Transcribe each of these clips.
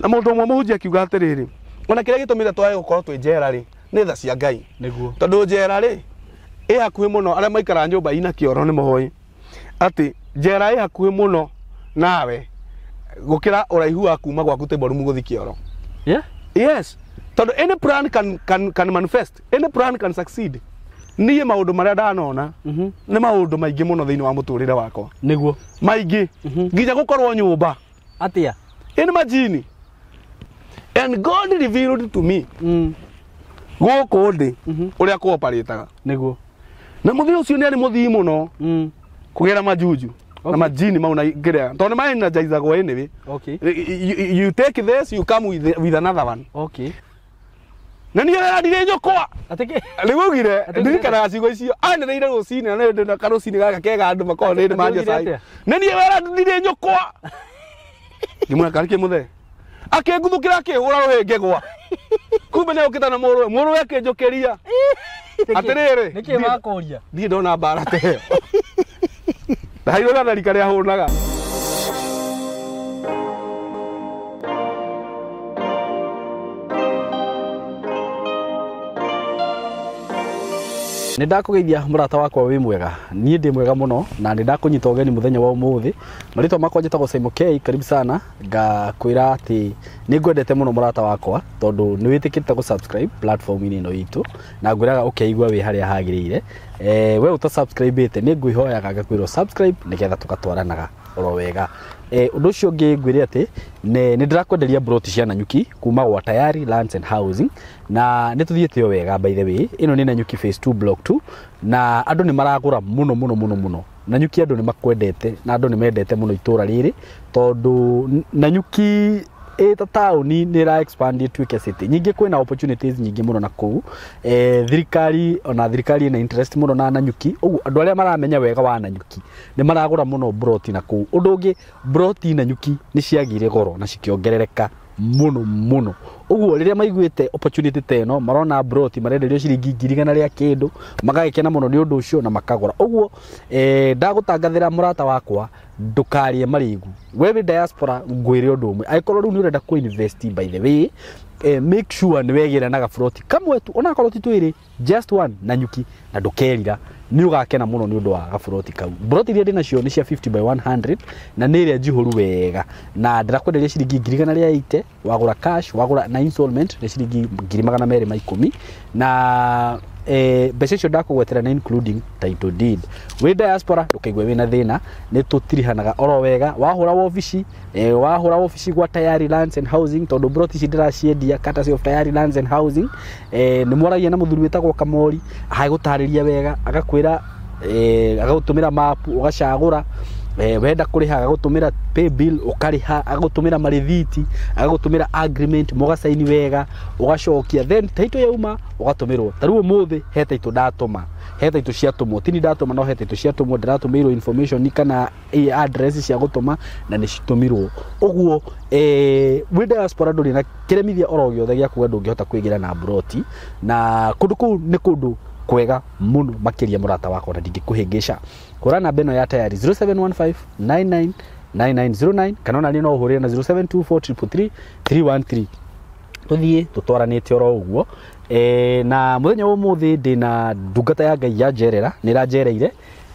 Na mũndũ ũmwe mũhunjia akiuga atĩrĩrĩ, ona kĩrĩa gĩtũmĩte twage gũkorwo twĩ njera rĩ, nĩ tha cia Ngai. Nĩguo. Tondũ njera rĩ, ĩ hakuhĩ mũno, arĩa maikaraga nyũmba ina kĩoro nĩ moĩ atĩ njera ĩ hakuhĩ mũno nawe gũkĩra ũraihu wa kuma gwaku table room gũthiĩ kĩoro. Yeah? Yes. Tondũ any plan can manifest, any plan can succeed. Niĩ maũndũ marĩa ndanona nĩ maũndũ maingĩ mũno thĩinĩ wa mũtũrĩre wakwa. Nĩguo. Maingĩ. Nginya gũkorwo nyũmba. Atĩa? Ĩ nĩ majini. And God revealed to me gũkũ ndĩ ũrĩa kũoparĩtaga. Nĩguo. Na mũthii ũcio nĩ arĩ mũthii mũno kũgera majunju na majini mau na kĩrĩa tondũ nĩ ma-energizagwo anyway. Okay. You take this, you come with another one. Okay. Na niĩ ndĩrarire nyũkwa. Atĩ kĩ? Rĩu augire, Atĩ ndirikanaga ciugo icio, anĩrĩire rũcinĩ na nĩ ndĩ na karũcinĩ gaka kega andũ makoragwo nĩ Atĩ manja augire cai. atĩa? Nĩ niĩ wera ndirĩ nyũkwa. Ngĩmwĩra karĩ kĩ mũthee? Akĩnguthũkĩra akĩhũra rũhĩ ngĩgwa. Kumbe nĩ okĩte na mũrũwe, mũrũwe akĩnjũkĩria. Atĩrĩrĩ, Nĩkĩ makũria? Ndirĩ ndona mbara ta ĩyo. Ndaheirwo gatharika rĩa hũnaga. Nĩ ndakũgeithia mũrata wakwa wĩ mwega. Niĩ ndĩ mwega mũno na nĩ ndakũnyita ũgeni mũthenya wa ũmũthĩ. Marĩtwa makwa njĩtagwo Simon K, karibu sana. Ngakwĩra atĩ nĩ ngwendete mũno mũrata wakwa tondũ nĩ wĩtĩkĩrĩte gũ subscribe platform-inĩ ĩno itũ na ngwĩraga ũkeigua wĩ harĩa hagĩrĩire. We ũta subscribe-ĩte nĩ ngwĩhoyaga ngakwĩra subscribe nĩgetha tũgatwaranaga oro wega. Ũndũ ũcio ũngĩ ngwĩre atĩ nĩ ndĩrakwenderia broti cia Nanyuki kuma gwa Tayari Lands and Housing na nĩ tũthiĩte o wega by the way. Ĩno nĩ Nanyuki phase 2 block 2 na andũ nĩ maragũra mũno mũno mũno mũno. Nanyuki andũ nĩ makwendete na andũ nĩ mendete mũno itũra rĩrĩ tondũ Nanyuki ĩ ta taũni nĩ ĩra expand ĩtuĩke city. Nyingĩ kwĩna opportunities nyingĩ mũno na kũu. Thirikari ona thirikari ĩna interest mũno na Nanyuki. Ũguo andũ arĩa maramenya wega wa Nanyuki nĩ maragũra mũno broti na kũu. Ũndũ ũngĩ broti Nanyuki nĩ ciagire goro na cikĩongerereka mũno mũno. Ũguo rĩrĩa maiguĩte opportunity ta ĩno marona broti marenderio ciringi ngiri igana rĩa kĩndũ magagĩkena mũno nĩ ũndũ ũcio na makagũra. Ũguo ndagũtangathĩra mũrata wakwa ndũkarĩe marĩgu. We wĩ diaspora ngwĩre ũndũ ũmwe, angĩkorwo rĩu nĩ ũrenda kũ invest by the way, make sure nĩ wegĩra na gaburoti kamwe tu onakorwo ti twĩrĩ, just one Nanyuki na ndũkerira, nĩ ũgakena mũno nĩ ũndũ wa gaburoti kau. Buroti iria ndĩnacio nĩ cia 50 by 100 na nĩ ĩrĩa njihũru wega na ndĩrakwenderia ciringi ngiri igana rĩa 80 wagũra cash, wagũra na installment nĩ ciringi ngiri magana merĩ ma ikũmi na mbeca icio ndakũgwetera na including title deed. Wĩ diaspora ndũkaigue wĩna thĩna, nĩ tũtirihanaga oro wega. Wahũra wobici, wahũra wobici gwa Tayari Lands and Housing tondũ broti ici ndĩraciendia courtesy of Tayari Lands and Housing. Nĩ mwaragia na mũthuri wĩtagwo Kamori, agagũtarĩria wega, agakwĩra, agagũtũmĩra map ũgacagũra. Wenda kũrĩha agagũtũmĩra pay bill ũkarĩha, agagũtũmĩra marĩthiti, agagũtũmĩra agreement mũgacaini wega ũgacokia, then title yauma ũgatũmĩrwo. Ta rĩu ũmũthĩ he title ndatũma, he title ciatũmwo, ti ni ndatũma no he title ciatũmwo, ndĩratũmĩirwo information kana address cia gũtũma na nĩ citũmirwo. Ũguo wĩ diaspora ndũrĩ na kĩremithia oro gĩothe gĩa kuga ndũngĩhota kwĩgĩra na broti, na kũndũ kũu nĩ kũndũ kwega mũno makĩria mũrata wakwa na ndingĩkũhĩngĩca. Hũra namba ĩno ya Tayari 0715999909 kana ona niĩ no ũhũrĩre na 0724333313. Tũthiĩ tũtwaranĩte oro ũguo. Na mũthenya wa ũmũthĩ ndĩna ndungata ya Ngai ya njerera, nĩ ĩranjereire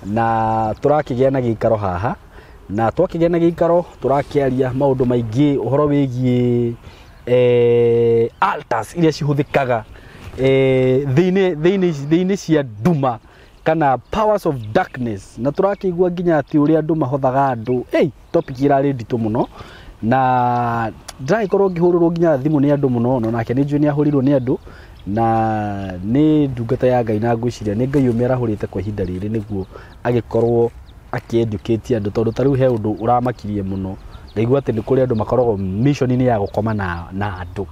na tũrakĩgĩa na gĩikaro haha, na twakĩgĩa na gĩikaro tũrakĩaria maũndũ maingĩ ũhoro wĩgiĩ altars iria cihũthĩkaga thĩinĩ cia nduma kana powers of darkness, na tũrakĩigua nginya atĩ ũrĩa andũ mahothaga andũ. Hey, topic ĩrarĩ nditũ mũno na ndĩragĩkorwo ngĩhũrĩrwo nginya thimũ nĩ andũ mũno, no nake nĩ njũĩ nĩ ahũrirwo nĩ andũ na nĩ ndungata ya Ngai na ngwĩciria nĩ Ngai ũmĩarahũrĩte kwa ihinda rĩrĩ nĩguo agĩkorwo akĩeducate andũ, tondũ ta rĩu he ũndũ ũramakirie mũno. Ngaigua atĩ nĩ kũrĩ andũ makoragwo mission-inĩ ya gũkoma na andũ.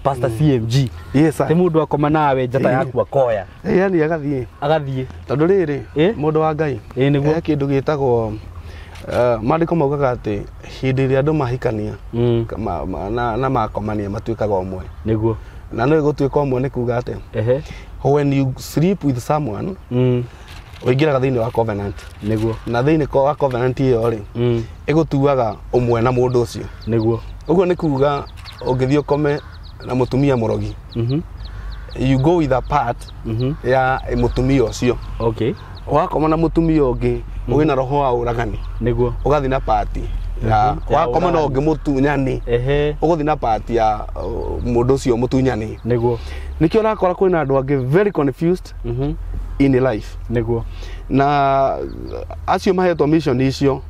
Pastor CMG. Yes, sir. Nĩ mũndũ akoma nawe njata yaku akoya. Yani agathiĩ. Agathiĩ. Tondũ rĩrĩ, mũndũ wa Ngai, Nĩguo. he kĩndũ gĩtagwo, maandĩko maugaga atĩ hĩndĩ ĩrĩa andũ mahikania, na makomania matuĩkaga ũmwe. Nĩguo. Na no ĩgũtuĩka ũmwe nĩ kuga atĩ, when you sleep with someone, ũingĩraga thĩinĩ wa covenant. Nĩguo. Na thĩinĩ wa covenant ĩyo rĩ, ĩgũtuaga ũmwe na mũndũ ũcio. Nĩguo. Ũguo nĩ kuga Ũngĩthiĩ ũkome na mũtumia mũrogi, you go with a part ya mũtumia ũcio. Wakoma na mũtumia ũngĩ wĩna roho wa ũragani, ũgathiĩ na part ya. Ya Wakoma na ũragani. ũngĩ mũtunyani, ũgũthiĩ na part ya mũndũ ũcio mũtunyani. Nĩkĩo ũrakora kwĩna andũ angĩ very confused in life, na acio mahetwo mission icio,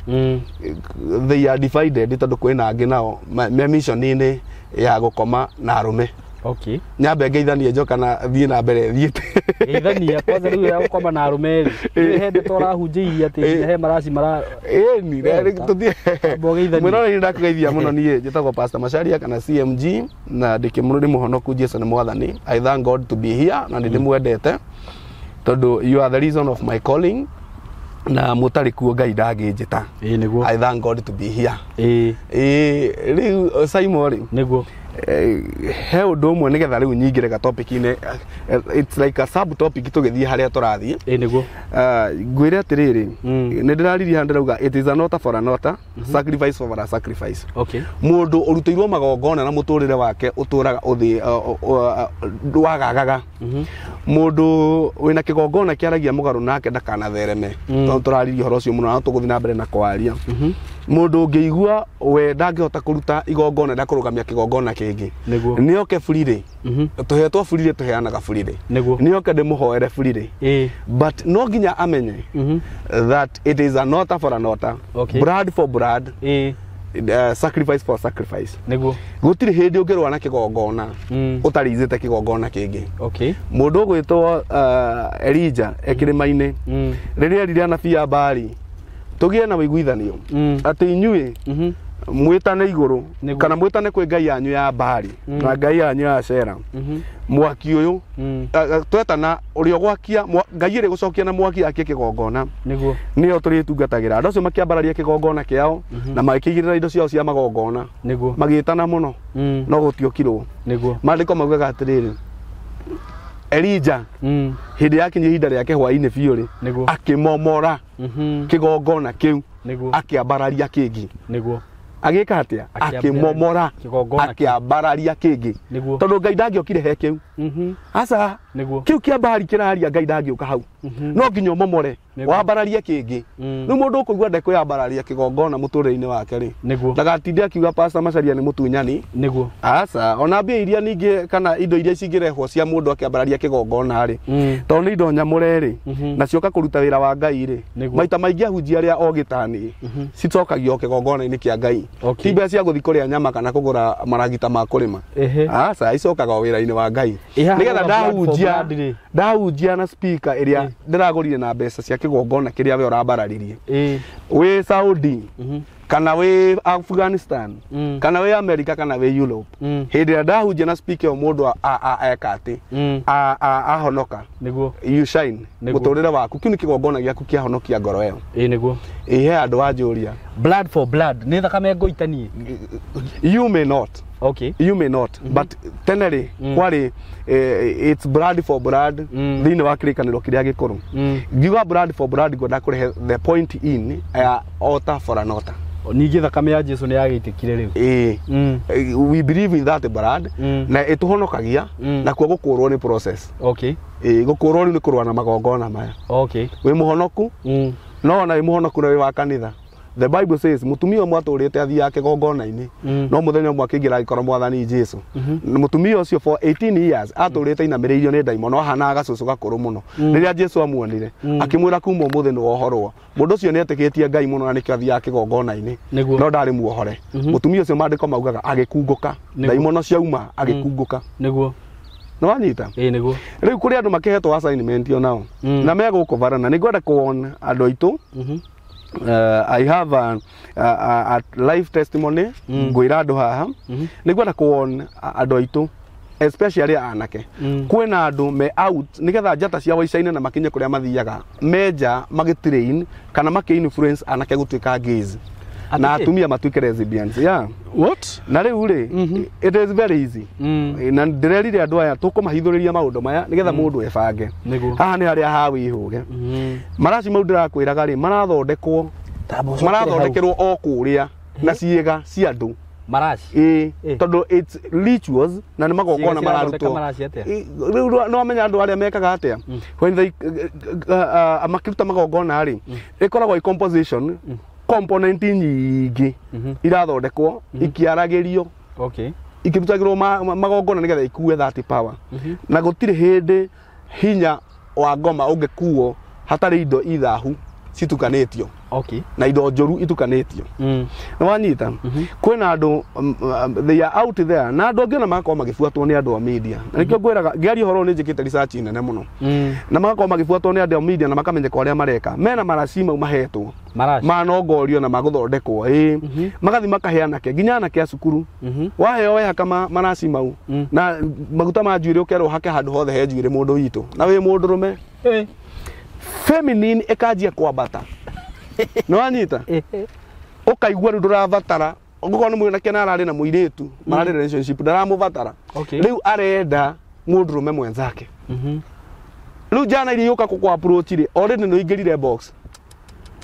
they are divided, tondũ kwĩna angĩ nao me mission-inĩ ya gũkoma na arũme. Nyambe ngeithanie njoka na thiĩ na mbere thiĩte. Geithania kwanza rĩu ya gũkoma na arũme rĩ, nĩ hende tũrahunjĩirie atĩ nginya he maraci mara. Ĩni. Wega. Tũthiĩ. Amba ũgeithanie. Mwĩroreri, ndakũgeithia mũno. Niĩ njĩtagwo Pastor Macharia kana CMG, na ndĩkĩmũrĩ mũhonoku. Jesu nĩ mwathani. I thank God to be here, na nĩ ndĩmwendete tondũ you are the reason of my calling, na mũtarĩ kuo Ngai ndangĩnjĩta. Ĩĩ nĩguo. I thank God to be here. Ĩĩ. Ĩĩ, rĩu Simon rĩ, he ũndũ ũmwe nĩgetha rĩu nyingĩre ga topic-inĩ, it's like a sub topic tũgĩthiĩ harĩa tũrathiĩ. Ĩĩ nĩguo. Ngwĩre atĩrĩrĩ, nĩ ndĩraririe handũ ndĩrauga it is an altar for an altar, sacrifice for a sacrifice. Mũndũ ũrutĩirwo magongona na mũtũrĩre wake ũtũraga ũthĩ wagagaga, mũndũ wĩna kĩgongona kĩaragia mũgarũ nake ndakanathereme, tondũ tũraririe ũhoro ũcio mũno na tũgũthiĩ na mbere na kwaria. Mũndũ ũngĩigua we ndangĩhota kũruta igongona rĩa kũrũgamia kĩgongona kĩngĩ, nĩoke burire. Tũhetwo burire, tũheanaga burire. Nĩoke ndĩmũhoere burire, but no nginya amenye that it is an altar for an altar, blood for blood, sacrifice for sacrifice. Gũtirĩ hĩndĩ ũngĩrũa na kĩgongona ũtarĩithĩte kĩgongona kĩngĩ. Mũndũ ũgwĩtwo Elija e kĩrĩma-inĩ, rĩrĩa erire anabii a Baali tũgĩe na ũiguithanio atĩ inyuĩ mwĩtane igũrũ kana mwĩtane kwĩ ngai yanyu ya Baali na ngai yanyu ya Ashera, mwaki ũyũ, twetana ũrĩa ũgwakia ngai ĩrĩ gũcokia na mwaki akie kĩgongona, nĩyo tũrĩtungatagĩra. Andũ acio makĩambararia kĩgongona kĩao na magĩkĩigĩrĩra indo ciao cia magongona, magĩtana mũno, no gũtiokirwo. Maandĩko maugaga atĩrĩrĩ, Elija hĩndĩ yakinya ihinda rĩake hwaĩ-inĩ biũ rĩ, akĩmomora kĩgongona kĩu, akĩambararia kĩngĩ. Agĩka atĩa? Akĩambararia Akĩmomora, kĩgongona kĩu. Akĩambararia kĩngĩ, tondũ Ngai ndangĩokire he kĩu. Aca. Kĩu kĩa Mbari kĩraria, Ngai ndangĩũka hau. No nginya ũmomore, wambararie kĩngĩ. Rĩu mũndũ ũkũigua ndekwĩyambararia kĩgongona mũtũrĩre-inĩ wake rĩ, ndagatinde akiuga Pastor Macharia nĩ mũtunyani. Aca, ona mbia iria ningĩ kana indo iria cingĩrehwo cia mũndũ akĩambararia kĩgongona rĩ, tondũ nĩ indo nyamũre rĩ, na cioka kũruta wĩra wa Ngai rĩ, maita maingĩ ahunjia arĩa ogĩ tani cicokagio kĩgongona-inĩ kĩa Ngai. Ti mbeca cia gũthiĩ kũrĩa nyama kana kũgũra maragita ma kũrĩma. Aca, icokaga o wĩra-inĩ wa Ngai, Ĩ haha nĩgetha hauga blood for ndahunjia, blood rĩ. ndahunjia na speaker ĩrĩa ndĩragũrire na mbeca cia kĩgongona kĩrĩa we ũrambararirie, wĩ Saudi kana wĩ Afghanistan kana wĩ America kana wĩ Europe, hĩndĩ ĩrĩa ndahunjia na speaker ĩyo, mũndũ eka atĩ ahonoka. You shine. Mũtũrĩre waku, kĩu nĩ kĩgongona gĩaku kĩahonokia ngoro ĩyo. Ĩĩ nĩguo. Ĩhe andũ anjũria. Blood for blood nĩ thakame ngũitanie? You may not. You may not, but tene rĩ, kwarĩ it's blood for blood. Thĩinĩ wa kĩrĩkanĩro kĩrĩa gĩkũrũ, ngiuga blood for blood, ngwenda kũrehe the point in ya altar for an altar. Ningĩ thakame ya Jesu nĩ yagĩitĩkire rĩu. Ĩĩ. We believe in that blood, na ĩtũhonokagia. Nakuo gũkũrwo nĩ process. Ĩĩ, gũkũrwo rĩu nĩ kũrũa na magongona maya. Wĩ mũhonoku, no ona wĩ mũhonoku na wĩ wa kanitha, the Bible says mũtumia ũmwe atũrĩte athiaga kĩgongona-inĩ, no mũthenya ũmwe akĩingĩra agĩkora Mwathani Jesu. Mũtumia ũcio for 18 years atũrĩte inamĩrĩirio nĩ ndaimono, ahanaga gacũcũ gakũrũ mũno. Rĩrĩa Jesu amuonire, akĩmwĩra kuma ũmũthĩ nĩ wohorwo. Mũndũ ũcio nĩ etĩkĩtie Ngai mũno na nĩkĩo athiaga kĩgongona-inĩ, no ndarĩ muohore. Mũtumia ũcio, maandĩko maugaga agĩkungũka, ndaimono ciauma agĩkungũka. Nĩ wanyita? Ĩĩ nĩguo. Rĩu kũrĩ andũ makĩhetwo assignment onao na megũkũ barana. Nĩ ngwenda kuona andũ aitũ. I have a life testimony ngwĩra andũ haha. Nĩ ngwenda kuona andũ aitũ, especially anake, kwĩna andũ me out nĩgetha njata cia waicaine na makinye kũrĩa mathiaga menja magĩtrain kana makĩ-influence anake gũtuĩka gays na Atĩ kĩ? atumia matuĩke lesbians, yeah. What? Na rĩu rĩ, it is very easy. Na ndĩrerire andũ aya tũkũmahithũrĩria maũndũ maya nĩgetha mũndũ ebange. Haha nĩ harĩa ha wĩhũge. Maraci mau ndĩrakwĩraga rĩ, marathondekwo, Tamba ũcokere hau. marathondekerwo o kũrĩa na ciĩga cia andũ. Maraci. Ĩĩ, tondũ it's rituals na nĩ magongona Ciĩga cirathondeka mararutwo. Maraci atĩa? Rĩu no amenya andũ arĩa mekaga atĩa when they makĩruta magongona rĩ, ĩkoragwo ĩ composition, component nyingĩ irathondekwo ikiaragĩrio, ikĩrutagĩrwo magongona nĩgetha ikue that power. Na gũtirĩ hĩndĩ hinya wa ngoma ũngĩkuo hatarĩ indo ithahu citukanĩtio na indo njũru itukanĩtio. Nĩ wanyita? Kwĩna andũ, they are out there, na andũ angĩ ona magakorwo magĩbuatwo nĩ andũ a media, na nĩkĩo ngwĩraga ngĩaria ũhoro ũyũ nĩ njĩkĩte research nene mũno, na magakorwo magĩbuatwo nĩ andũ a media na makamenyeka ũrĩa mareka mena maraci mau mahetwo. Maraci. Manongorio na magũthondekwo, ĩ, magathi makahe anake, nginya anake a cukuru. Waheo wehaka maraci mau na maguta ma njuĩrĩ, ũkerwo hake handũ hothe he njuĩrĩ, mũndũ witũ, na wĩ mũndũrũme, feminine ĩkanjia kwambata. Nĩ wanyita? Ũkaigua rĩu ndũrabatara, ũngĩkorwo nĩ mwanake na ararĩ na mũirĩtu mararĩ relationship, ndaramũbatara. Rĩu arenda mũndũrũme mwenzake. Rĩu njana iria yũka kũkũ approach rĩ, already nĩ ũingĩrire box,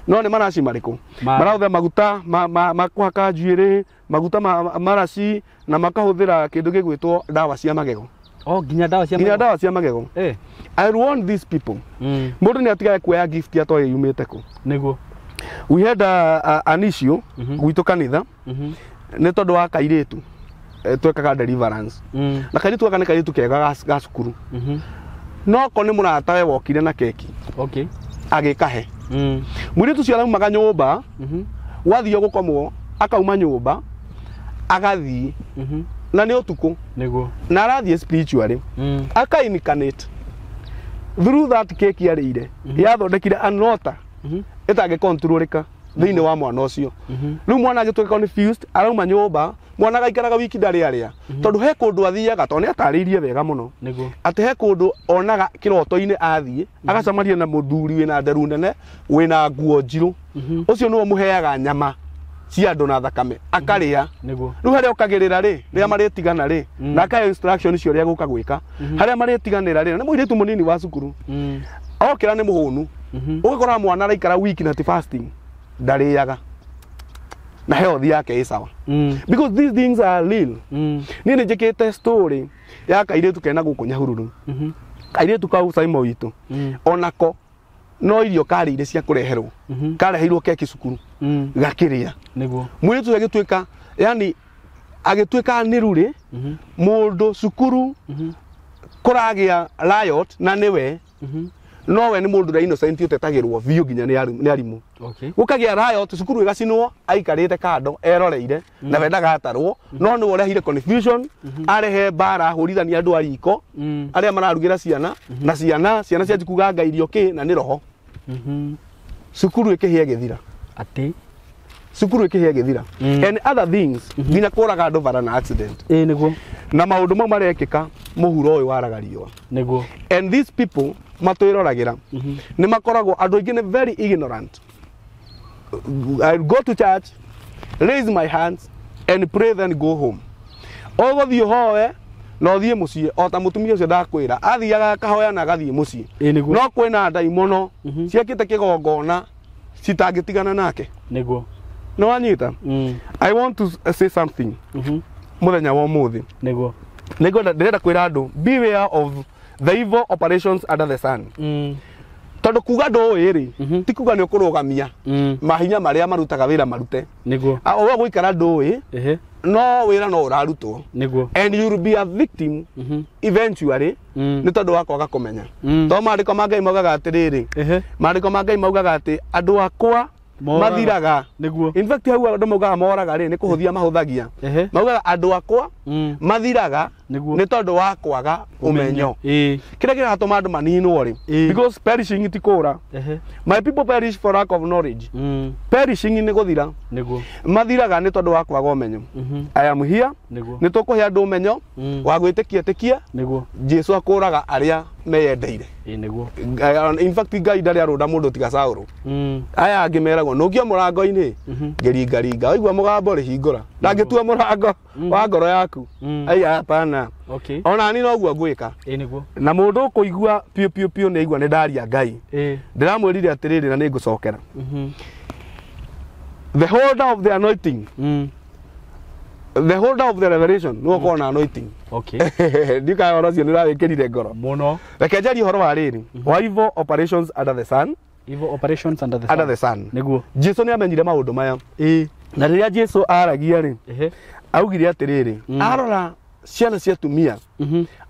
no nĩ maraci marĩkũ? Marahũthĩra maguta ma kũhaka njuĩrĩ, maguta ma maraci, na makahũthĩra kĩndũ gĩgwĩtwo ndawa cia magego. Oh, nginya ndawa cia Nginya magego. ndawa cia magego. I want these people, mũndũ nĩ atigage kuoya gift atoĩ yumĩte kũ. We had an issue gwitũ kanitha nĩ tondũ wa kairĩtu, twekaga deliverance, na kairĩtu gaka nĩ kairĩtu kega ga cukuru, no ko nĩ mũratawe wokire na keki, agĩkahe. Mũirĩtu ũcio araumaga nyũmba, gwathio gũkomwo, akauma nyũmba agathiĩ, na nĩ ũtukũ, na arathiĩ spiritually, aka incarnate through that cake arĩire. Yathondekire anota ĩtangĩkontrolĩka thĩinĩ wa mwana ũcio. Rĩu mwana agĩtuĩka confused, arauma nyũmba, mwana agaikaraga wiki ndarĩ arĩa, tondũ he kũndũ athiaga, tondũ nĩ atarĩirie wega mũno atĩ he kũndũ onaga kĩroto-inĩ, athiĩ agacemania na mũthuri wĩna nderu nene, wĩna nguo njirũ. Ũcio nĩwe mũheaga nyama cia andũ na thakame akarĩa. Rĩu harĩa ũkagĩrĩra rĩ, rĩrĩa marĩtigana rĩ, na akahe instruction icio ũrĩa gũka gwĩka harĩa marĩtiganĩra rĩ, na nĩ mũirĩtu mũnini wa cukuru, okĩra nĩ mũhũnu. Ũgakora mwana araikara wiki na ti fasting, ndarĩaga, na health yake ĩ sawa, because these things are real. Niĩ nĩ njĩkĩte story ya kairĩtu kena gũkũ Nyahururu. Kairĩtu kau, Saimo witũ, onako no irio karĩire cia kũreherwo, kareheirwo keki cukuru, gakĩrĩa. Mũirĩtu ũcio agĩtuĩka, yani agĩtuĩka nĩru rĩ, mũndũ cukuru kũragĩa riot na nĩwe, nowe nĩ mũndũ ũrĩa innocent ũtetagĩrwo biũ nginya nĩ arimũ. Gũkagĩa riot cukuru, ĩgacinwo, aikarĩte kando eroreire, na we ndagatarwo, no nĩwe ũrehire confusion, arehe mbara, ahũrithania andũ a riko arĩa mararugĩra ciana, na ciana cianji kuganga irio kĩ, na nĩ roho. Cukuru ĩkĩhĩa ĩgĩthira. Atĩ? Cukuru ĩkĩhĩa ĩgĩthira. And other things, nginya kũraga andũ bara na accident, Ĩ, nĩguo. Na maũndũ mau marekĩka mũhuro ũyũ waraga riũa. And these people matwĩroragĩra nĩ makoragwo andũ aingĩ nĩ very ignorant. I go to church, raise my hands and pray, then go home. Ũgũthiĩ ũhoe na ũthiĩ mũciĩ, o ta mũtumia ũcio ndakwĩra athiaga akahoya na agathiĩ mũciĩ. Ĩ, nĩguo. No kwĩna ndaimono ciakĩte kĩgongona citangĩtigana nake. Nĩ wanyita? I want to say something mũthenya wa ũmũthĩ. Nĩngwenda, ndĩrenda kwĩra andũ, beware of the evil operations under the sun, tondũ kuga ndũĩ rĩ, ti kuga nĩ ũkũrũgamia mahinya marĩa marutaga wĩra marute. Ũwe gũikara ndũĩ, no wĩra no ũrarutwo, and you will be a victim eventually, nĩ tondũ wa kwaga kũmenya. Tondũ maandĩko ma Ngai maugaga atĩrĩrĩ, maandĩko ma Ngai maugaga atĩ andũ akwa Moraga. Mathiraga. In fact, hau andũ maugaga moraga rĩ, nĩ kũhũthia mahũthagia. Maugaga andũ akwa mathiraga nĩ tondũ wa kwaga ũmenyo. Kĩrĩa kĩratũma andũ maninwo rĩ, because perishing ti kũra. My people perish for lack of knowledge. Perishing nĩ gũthira. Mathiraga nĩ tondũ wa kwaga ũmenyo. I am here. Nĩ tũkũhe andũ ũmenyo wa gwĩtĩkia tĩkia. Jesu akũraga arĩa meyendeire. Ĩ, nĩguo. In fact, Ngai ndarĩ arũnda mũndũ tiga Saũlũ. Aya angĩ meragwo nũngio mũrango-inĩ, ngĩringaringa, waigua mũgambo rĩ, hingũra. Ndangĩtua mũrango wa ngoro yaku. Aya, hapana. Ona ni noguo ngwĩka. Ĩ, nĩguo. Na mũndũ ũkũigua piũ piũ piũ nĩ aigua nĩ ndaria Ngai. Ndĩramwĩrire atĩrĩrĩ, na nĩ ngũcokera, the holder of the anointing. The holder of the revelation nĩwe ũkoragwo na anointing. Okay. Ndikaga ũhoro ũcio nĩ ũrawĩkĩrire ngoro. Mũno. Reke njarie ũhoro wa rĩrĩ wa evil operations under the sun. Evil operations under the sun. Under the sun. Nĩguo. Jesu nĩ amenyire maũndũ maya. Ĩĩ. Na rĩrĩa Jesu aragia rĩ, Ehe. augire atĩrĩrĩ, arora ciana cia atumia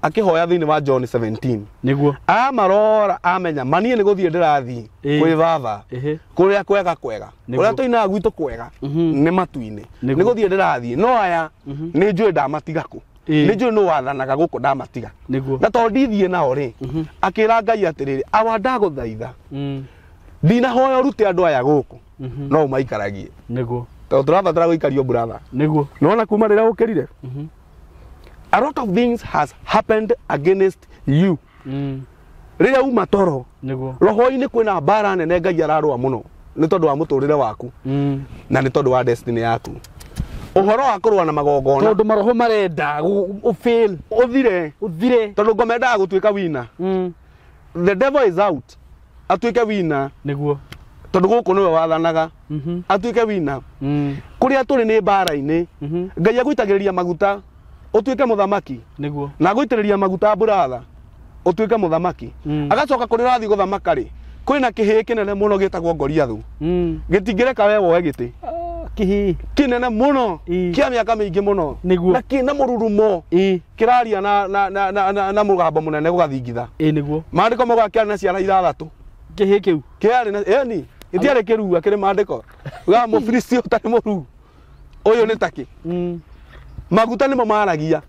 akĩhoya thĩinĩ wa John 17. Nĩguo. Amarora amenya manie nĩ gũthiĩ ndĩrathiĩ Ĩĩ. kwĩ baba Ehe. kũrĩa kwega kwega Nĩguo. kũrĩa tũinaga gwitũ kwega nĩ matu-inĩ Nĩguo. nĩ gũthiĩ ndĩrathiĩ no aya nĩ njũĩ ndamatiga kũ, Ĩĩ. nĩ njũĩ nũ wathanaga gũkũ ndamatiga. Nĩguo. Na tondũ ndithiĩ nao rĩ, akĩra Ngai atĩrĩrĩ, awa ndagũthaitha ndinahoya ũrute andũ aya gũkũ no ũmaikaragie. Nĩguo. Tondũ tũrabatara gũikario brother. Nĩguo. Nĩwona kuma rĩrĩa ũkĩrire, a lot of things has happened against you. Rĩrĩa uma toro Nĩguo. roho-inĩ kwĩna mbara nene Ngai ararũa mũno nĩ tondũ wa mũtũrĩre waku na nĩ tondũ wa destiny yaku. Ũhoro wa kũrũa na magongona Tondũ maroho marenda ũfail. Ũthire. Ũthire. Tondũ ngoma endaga gũtuĩka wina. The devil is out atuĩke wina. Nĩguo. Tondũ gũkũ nĩwe wathanaga, atuĩke wina. Kũrĩa tũrĩ nĩ mbara-inĩ. Ngai agũitagĩrĩria maguta ũtuĩke mũthamaki. Nĩguo. Na agũitĩrĩria maguta buratha ũtuĩke mũthamaki. Agacoka kũrĩa ũrathiĩ gũthamaka rĩ, kwĩna kĩhĩĩ kĩnene mũno gĩtagwo Goliathu. Gĩtingĩreka we woe gĩtĩ. Kĩhĩĩ kĩnene mũno Ĩĩ. kĩa mĩaka mĩingĩ mũno. Nĩguo. Na kĩna mũrurumo. Ĩĩ. Kĩraria na mũgambo mũnene gũgathingitha. Ĩĩ nĩguo. Maandĩko maugaga kĩarĩ na ciana ithathatũ. Kĩhĩĩ kĩu. Kĩarĩ na ĩni gĩtiarĩ kĩrua kĩrĩ maandĩko ugaga Mũfilisti ũtarĩ mũruu ũyũ nĩ takĩ. Maguta nĩmo maragia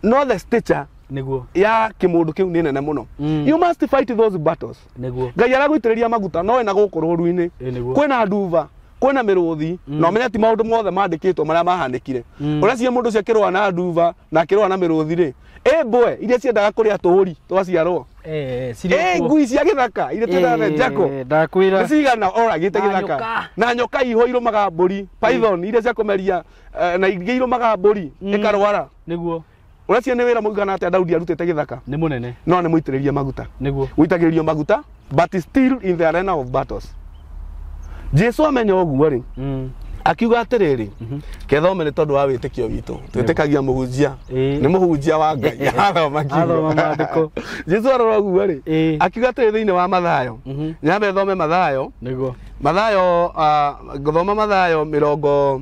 no the stature Nĩguo. ya kĩmũndũ kĩu nĩ nene mũno. You must fight those battles. Nĩguo. Ngai aragũitĩrĩria maguta no wĩna gũkũ rũru-inĩ Ĩĩ nĩguo. kwĩna nduva kwĩna mĩrũthi na ũmenye ti maũndũ mothe mandĩkĩtwo marĩa mahanĩkire. Ũreciria mũndũ ũcio akĩrũa na nduva na akĩrũa na mĩrũthi rĩ, ĩ mbwe iria ciendaga kũrĩa tũũri twaciarwo, Eh, ĩ ngui cia gĩthaka iria twĩtaga njako Ndakwĩra. nĩ cigana oragĩte Na gĩthaka nyoka. na nyoka iho irũmaga mbũri, python iria cia kũmeria na ingĩ irũmaga mbũri ĩkarwara. Nĩguo. Ũreciria nĩ wĩra mũigana atĩa Daudi arutĩte gĩthaka? Nĩ mũnene. No nĩ mũitĩrĩrie maguta. Nĩguo. Ũitagĩrĩrio maguta but still in the arena of battles. Jesu amenya ũguo rĩ, akiuga atĩrĩrĩ, kethome nĩ tondũ wa wĩtĩkio witũ twĩtĩkagia mũhunjia Ĩĩ. nĩ mũhunjia wa Ngai athoma kiugo. Athoma maandĩko. Jesu arora ũguo rĩ, Ĩĩ. akiuga atĩrĩ thĩinĩ wa Mathayo, nyambe thome Mathayo. Nĩguo. Mathayo, ngũthoma Mathayo 26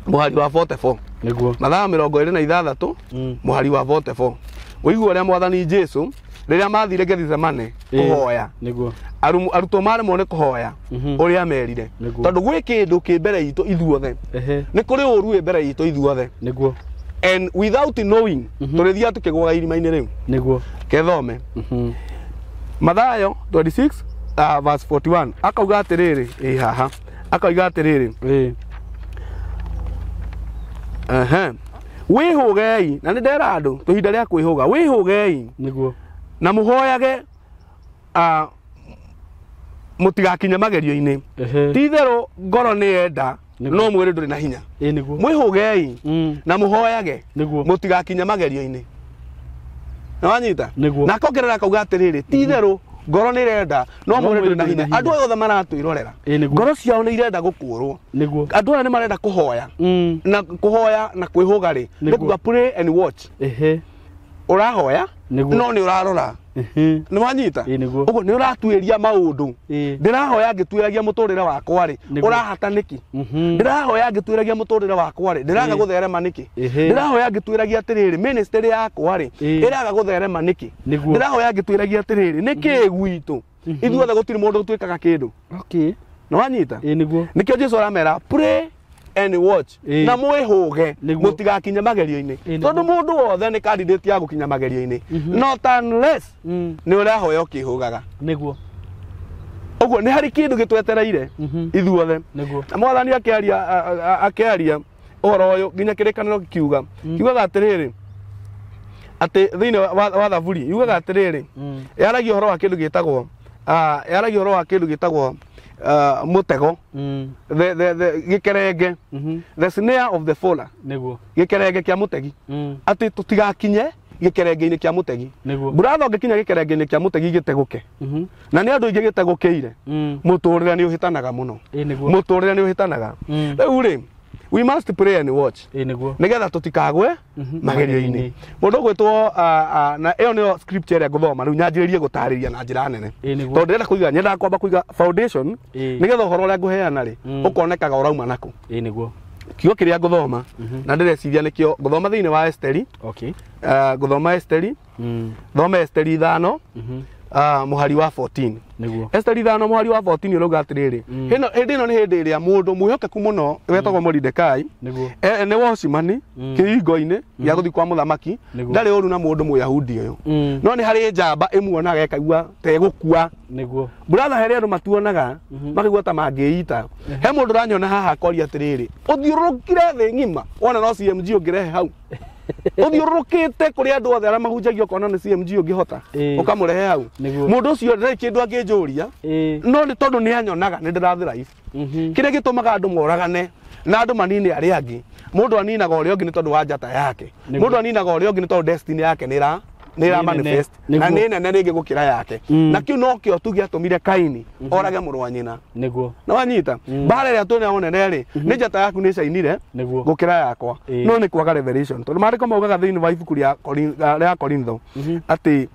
mũhari wa 44. Nĩguo. Mathayo 26 mũhari wa 44. Ũigua ũrĩa mwathani Jesu rĩrĩa mathire Gethsemane kũhoya, Nĩguo. Arutwo maremwo nĩ kũhoya ũrĩa merire. Nĩguo. Tondũ gwĩ kĩndũ kĩ mbere itũ ithuothe. Ehe. Nĩ kũrĩ ũru wĩ mbere itũ ithuothe. Nĩguo. And without knowing tũrĩthiaga tũkĩgũaga irima-inĩ rĩu. Nĩguo. Kethome Mathayo 26 verse 41 akauga atĩrĩrĩ, ĩ haha akauga atĩrĩrĩ, Ĩĩ. ehe, wĩhũgei na nĩ ndera andũ tũhinda rĩa kwĩhũga, wĩhũgei Nĩguo. na mũhoyage mũtigakinye magerio-inĩ. Ehe. Ti itherũ ngoro nĩ yenda Nĩguo. no mwĩrĩ ndũrĩ na hinya. Ĩĩ nĩguo. Mwĩhũgei na mũhoyage Nĩguo. mũtigakinye magerio-inĩ. Nĩwanyita? Nĩguo. Na akongerera akauga atĩrĩrĩ, ti itherũ ngoro nĩ irenda no No mwĩrĩ ndũrĩ na mwĩrĩ ndũrĩ hinya. na hinya. Andũ aya othe maratwĩrorera Ĩĩ nĩguo. ngoro ciao nĩ irenda gũkũrwo. Nĩguo. Andũ aya nĩ marenda kũhoya na kũhoya na kwĩhũga rĩ, nĩ Nĩguo. kuga pray and watch. Ehe. Ũrahoya Nĩguo. no nĩ ũrarora. Ehe. Nĩ wanyita? Ĩĩ nĩguo. Ũguo nĩ ũratuĩria maũndũ. Ĩĩ. Ndĩrahoya ngĩtuĩragia mũtũrĩre wakwa rĩ, Nĩguo. ũrahata nĩkĩ? Ndĩrahoya ngĩtuĩragia mũtũrĩre wakwa rĩ, ndĩraga Ĩĩ. gũtherema nĩkĩ? Ĩhĩ. Ndĩrahoya ngĩtuĩragia atĩrĩrĩ, ministry yakwa rĩ, Ĩĩ. ĩraga gũtherema nĩkĩ? Nĩguo. Ndĩrahoya ngĩtuĩragia atĩrĩrĩ, nĩkĩ gwitũ ithuothe gũtirĩ mũndũ ũtuĩkaga kĩndũ? Okay. Nĩ wanyita? Ĩĩ nĩguo. Nĩkĩo Jesu aramera pray and watch Ĩĩ. na mwĩhũge Nĩguo. mũtigakinye magerio-inĩ. Ĩĩ, nĩguo. Tondũ mũndũ wothe nĩ candidate ya gũkinya magerio-inĩ, not unless nĩ ũrahoya ũkĩhũgaga. Nĩguo. Ũguo nĩ harĩ kĩndũ gĩtwetereire ithuothe. Nĩguo. Na mwathani akĩaria akĩaria ũhoro ũyũ nginya kĩrĩkanĩro gĩkiuga kiugaga atĩrĩrĩ, atĩ thĩinĩ wa Thaburi yugaga atĩrĩrĩ, yaragia ũhoro wa kĩndũ gĩtagwo yaragia ũhoro wa kĩndũ gĩtagwo mũtego, the gĩkerenge, the snare of the faller. Nĩguo. Gĩkerenge kĩa mũtegi, atĩ tũtigakinye gĩkerenge-inĩ kĩa mũtegi. Nĩguo. Buratha ũngĩkinya gĩkerenge-inĩ kĩa mũtegi gĩtegũke, na nĩ andũ aingĩ gĩtegũkĩire, mũtũrĩre nĩ ũhĩtanaga mũno. Ĩĩ nĩguo. Mũtũrĩre nĩ ũhĩtanaga. Rĩu rĩ, We must pray and watch. Ĩĩ nĩguo. Nigetha tutikagwe magerio-inĩ. Mũndũ ũgwĩtwo na ĩyo nĩyo scripture ĩrĩa ngũthoma rĩu nyanjĩrĩrie gũtarĩria na njĩra nene. Ĩĩ nĩguo. Tondũ ndĩrenda kũiga, nyendaga kwamba kũiga foundation nĩgetha ũhoro ũrĩa ngũheana rĩ ũkonekaga ũrauma nakũ. Ĩĩ nĩguo. Kiugo kĩrĩa ngũthoma na ndĩreciria nĩkĩo ngũthoma thĩinĩ wa Esteri. Okay. Ngũthoma Esteri. Thoma Esteri 5 mũhari wa 14. Nĩguo. Esteri 5 mũhari wa 14 ũrauga atĩrĩrĩ, hĩndĩ ĩno nĩ hĩndĩ ĩrĩa mũndũ mwĩhokeku mũno wetagwo Moridekai Nĩguo. Nĩ wocimani kĩhingo-inĩ gĩa gũthiĩ kwa mũthamaki, ndarĩ ũru na mũndũ Mũyahudi ũyũ, no nĩ harĩ njamba ĩmuonaga ĩkaigua ta ĩgũkua. Nĩguo. Brother, harĩ andũ matuonaga makaigua ta mangĩita. He mũndũ ũranyona haha akoria atĩrĩrĩ, ũthiũrũrũkire thĩ ng'ima wona no CMG ũngĩrehe hau, ũthiũrũrũkĩte kũrĩ andũ othe arĩa mahunjagia ũkona nĩ CMG ũngĩhota ũkamũrehe hau. Mũndũ ũcio ndarĩ kĩndũ angĩnjũria, no nĩ tondũ nĩ anyonaga nĩ ndĩrathĩ life. Kĩrĩa gĩtũmaga andũ moragane na andũ manine arĩa angĩ, mũndũ aninaga ũrĩa ũngĩ nĩ tondũ wa njata yake, mũndũ aninaga ũrĩa ũngĩ nĩ tondũ destiny yake nĩ ĩra manifest na nĩ nene rĩngĩ gũkĩra yake. Na kĩu nokĩo tu gĩatũmire Kaini orage mũrũ wa nyina. Nĩguo. Na wanyita mbara ĩrĩa twĩnayo nene rĩ, nĩ njata yaku nĩ cainire gũkĩra yakwa, no nĩ kwaga revelation. Tondũ maandĩko maugaga thĩinĩ wa ibuku rĩa Korintho atĩ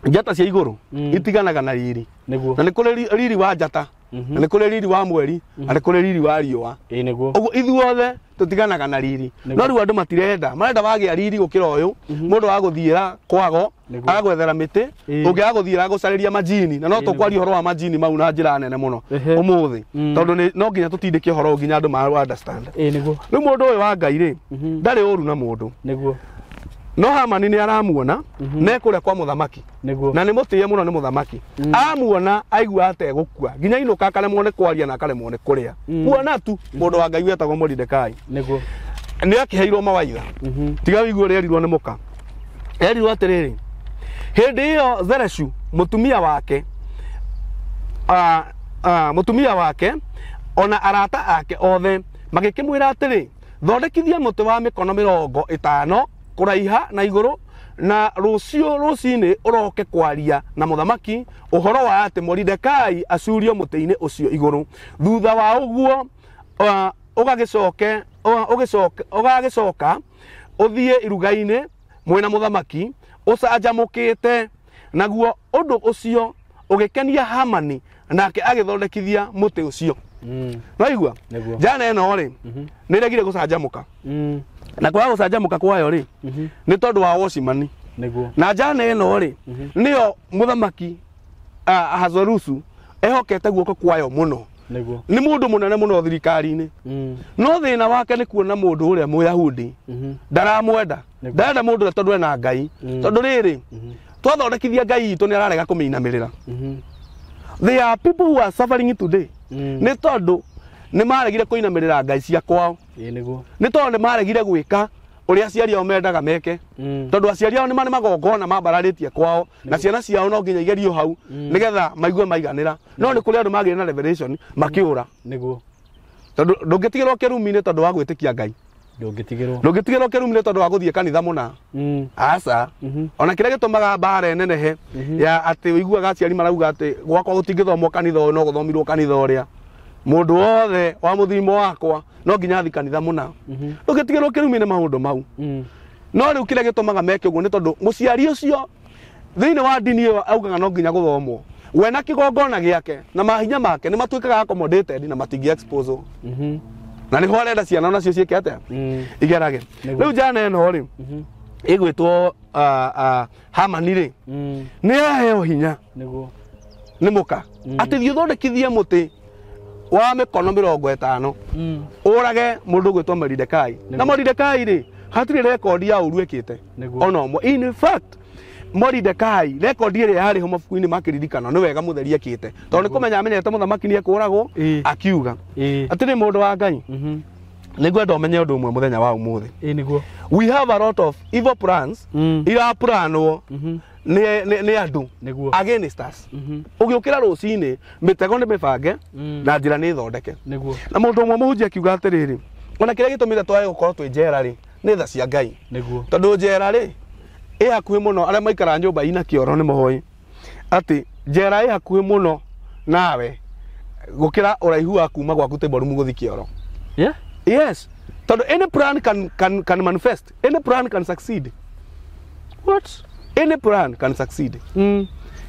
njata cia igũrũ itiganaga na riri. Nĩguo. Na nĩ kũrĩ riri wa njata, na nĩ kũrĩ riri wa mweri, na nĩ kũrĩ riri wa riũa. Ĩĩ nĩguo. Ũguo ithuothe tũtiganaga na riri. No rĩu andũ matirenda, marenda wagĩa riri gũkĩra ũyũ, mũndũ wa gũthiĩra kwago, agagwethera mĩtĩ, ũngĩ agũthiĩra gũcarĩria majini, na no tũkwaria ũhoro wa majini mau na njĩra nene mũno ũmũthĩ, tondũ no nginya tũtindĩke ũhoro nginya andũ ma understand. Ĩĩ nĩguo. Rĩu mũndũ ũyũ wa Ngai rĩ, ndarĩ ũru na mũndũ. Nĩguo. No Hamani nĩ aramuona ne kũrĩa kwa mũthamaki. Nĩguo. Na nĩ mũtĩe mũno nĩ mũthamaki. Amuona aigua ategũkua nginya inũka akaremwo nĩ kwaria na akaremwo nĩ kũrĩa. Kuona tu mũndũ wa Ngai wetagwo Moridekai. Nĩguo. Nĩ akĩheirwo mawaitha. Tiga ũigue ũrĩa erirwo nĩ mũka. Erirwo atĩrĩrĩ, hĩndĩ ĩyo Zereshu mũtumia wake mũtumia wake ona arata ake othe magĩkĩmwĩra atĩrĩ, thondekithia mũtĩ wa mĩkono 50 kũraiha na igũrũ, na rũciũ rũcinĩ ũroke kwaria na mũthamaki ũhoro wa atĩ Moridekai acurio mũtĩ-inĩ ũcio igũrũ. Thutha wa ũguo ũgagĩcoka ũthiĩ iruga-inĩ mwĩna mũthamaki ũcanjamũkĩte. Naguo ũndũ ũcio ũgĩkenia Hamani, nake agĩthondekithia mũtĩ ũcio. Waigua? Njana ĩno rĩ, nĩ ĩregire gũcanjamũka. Na kwaga gũcanjamũka kwayo rĩ, nĩ tondũ wa wocimani. Nĩguo. Na njana ĩno rĩ, nĩyo mũthamaki Ahasuerusu ehokete guoko kwayo mũno. Nĩguo. Nĩ mũndũ mũnene mũno thirikari-inĩ. No thĩna wake nĩ kuona mũndũ ũrĩa Mũyahudi ndaramwenda. Ndarenda mũndũ ũrĩa tondũ ena Ngai. Tondũ rĩrĩ, twathondekithia Ngai itũ nĩ ararega kũmĩinamĩrĩra. There are people who are suffering today. Nĩ tondũ nĩ maregire kũinamĩrĩra Ngai cia kwao. Ĩĩ nĩguo. Nĩ tondũ nĩ maregire gwĩka ũrĩa aciari ao mendaga meke. Tondũ aciari ao nĩ marĩ magongona mambararĩtie kwao, na ciana ciao no nginya igerio hau nĩgetha maigue maiganĩra. No nĩ kũrĩ andũ magĩire na revelation makĩũra. Nĩguo. Tondũ ndũngĩtigĩrwo kĩrumi-inĩ tondũ wa gwĩtĩkia Ngai. Ndũngĩtigĩrwo. Ndũngĩtigĩrwo kĩrumi-inĩ tondũ wa gũthiĩ kanitha mũna. Aca. Ona kĩrĩa gĩtũmaga mbara ĩnenehe ya atĩ ũiguaga aciari marauga atĩ gwakwa gũtingĩthomwo kanitha ũyũ no gũthomirwo kanitha ũrĩa. Mũndũ wothe wa mũthimo wakwa no nginya athiĩ kanitha mũna. Ndũngĩtigĩrwo kĩrumi-inĩ maũndũ mau. No rĩu kĩrĩa gĩtũmaga meke ũguo nĩ tondũ mũciari ũcio thĩinĩ wa ndini ĩyo augaga no nginya gũthomwo. We na kĩgongona gĩake na mahinya make nĩ matuĩkaga accommodated na matingĩ expose. Na nĩho arenda ciana onacio ciĩke atĩa? Igerage. Rĩu njana ĩno rĩ, ĩgwĩtwo Hamani rĩ, nĩ aheo hinya. Nĩguo. Nĩ mũka. Atĩ thiĩ ũthondekithie mũtĩ wa mĩkono 50 ũrage mũndũ ũgwĩtwo Moridekai. Na Moridekai rĩ, hatirĩ rekondi ya ũru ĩkĩte ona ũmwe. In fact, Moridekai rekondi ĩrĩa yarĩ ho mabuku-inĩ ma kĩririkano nĩ wega mũtheri ekĩte, tondũ nĩ kũmenya amenyete mũthamaki nĩ ekũragwo, akiuga atĩrĩ, mũndũ wa Ngai, nĩngwenda ũmenye ũndũ ũmwe mũthenya wa ũmũthĩ. Ĩĩ nĩguo. We have a lot of evil plans iraplanwo nĩ andũ against us. Ũgĩũkĩra rũcinĩ, mĩtego nĩ mĩbange na njĩra nĩ thondeke. Nĩguo. Na mũndũ ũmwe mũhunjia akiuga atĩrĩrĩ, ona kĩrĩa gĩtũmĩte twage gũkorwo twĩ njera rĩ, nĩ tha cia Ngai. Nĩguo. Tondũ njera rĩ, ĩ hakuhĩ mũno, arĩa maikaraga nyũmba ina kĩoro nĩ moĩ atĩ njera ĩ hakuhĩ mũno nawe gũkĩra ũraihu wa kuma gwaku table room gũthiĩ kĩoro. Yeah. Yes, tondũ any plan can manifest, any plan can succeed. What? Any plan can succeed.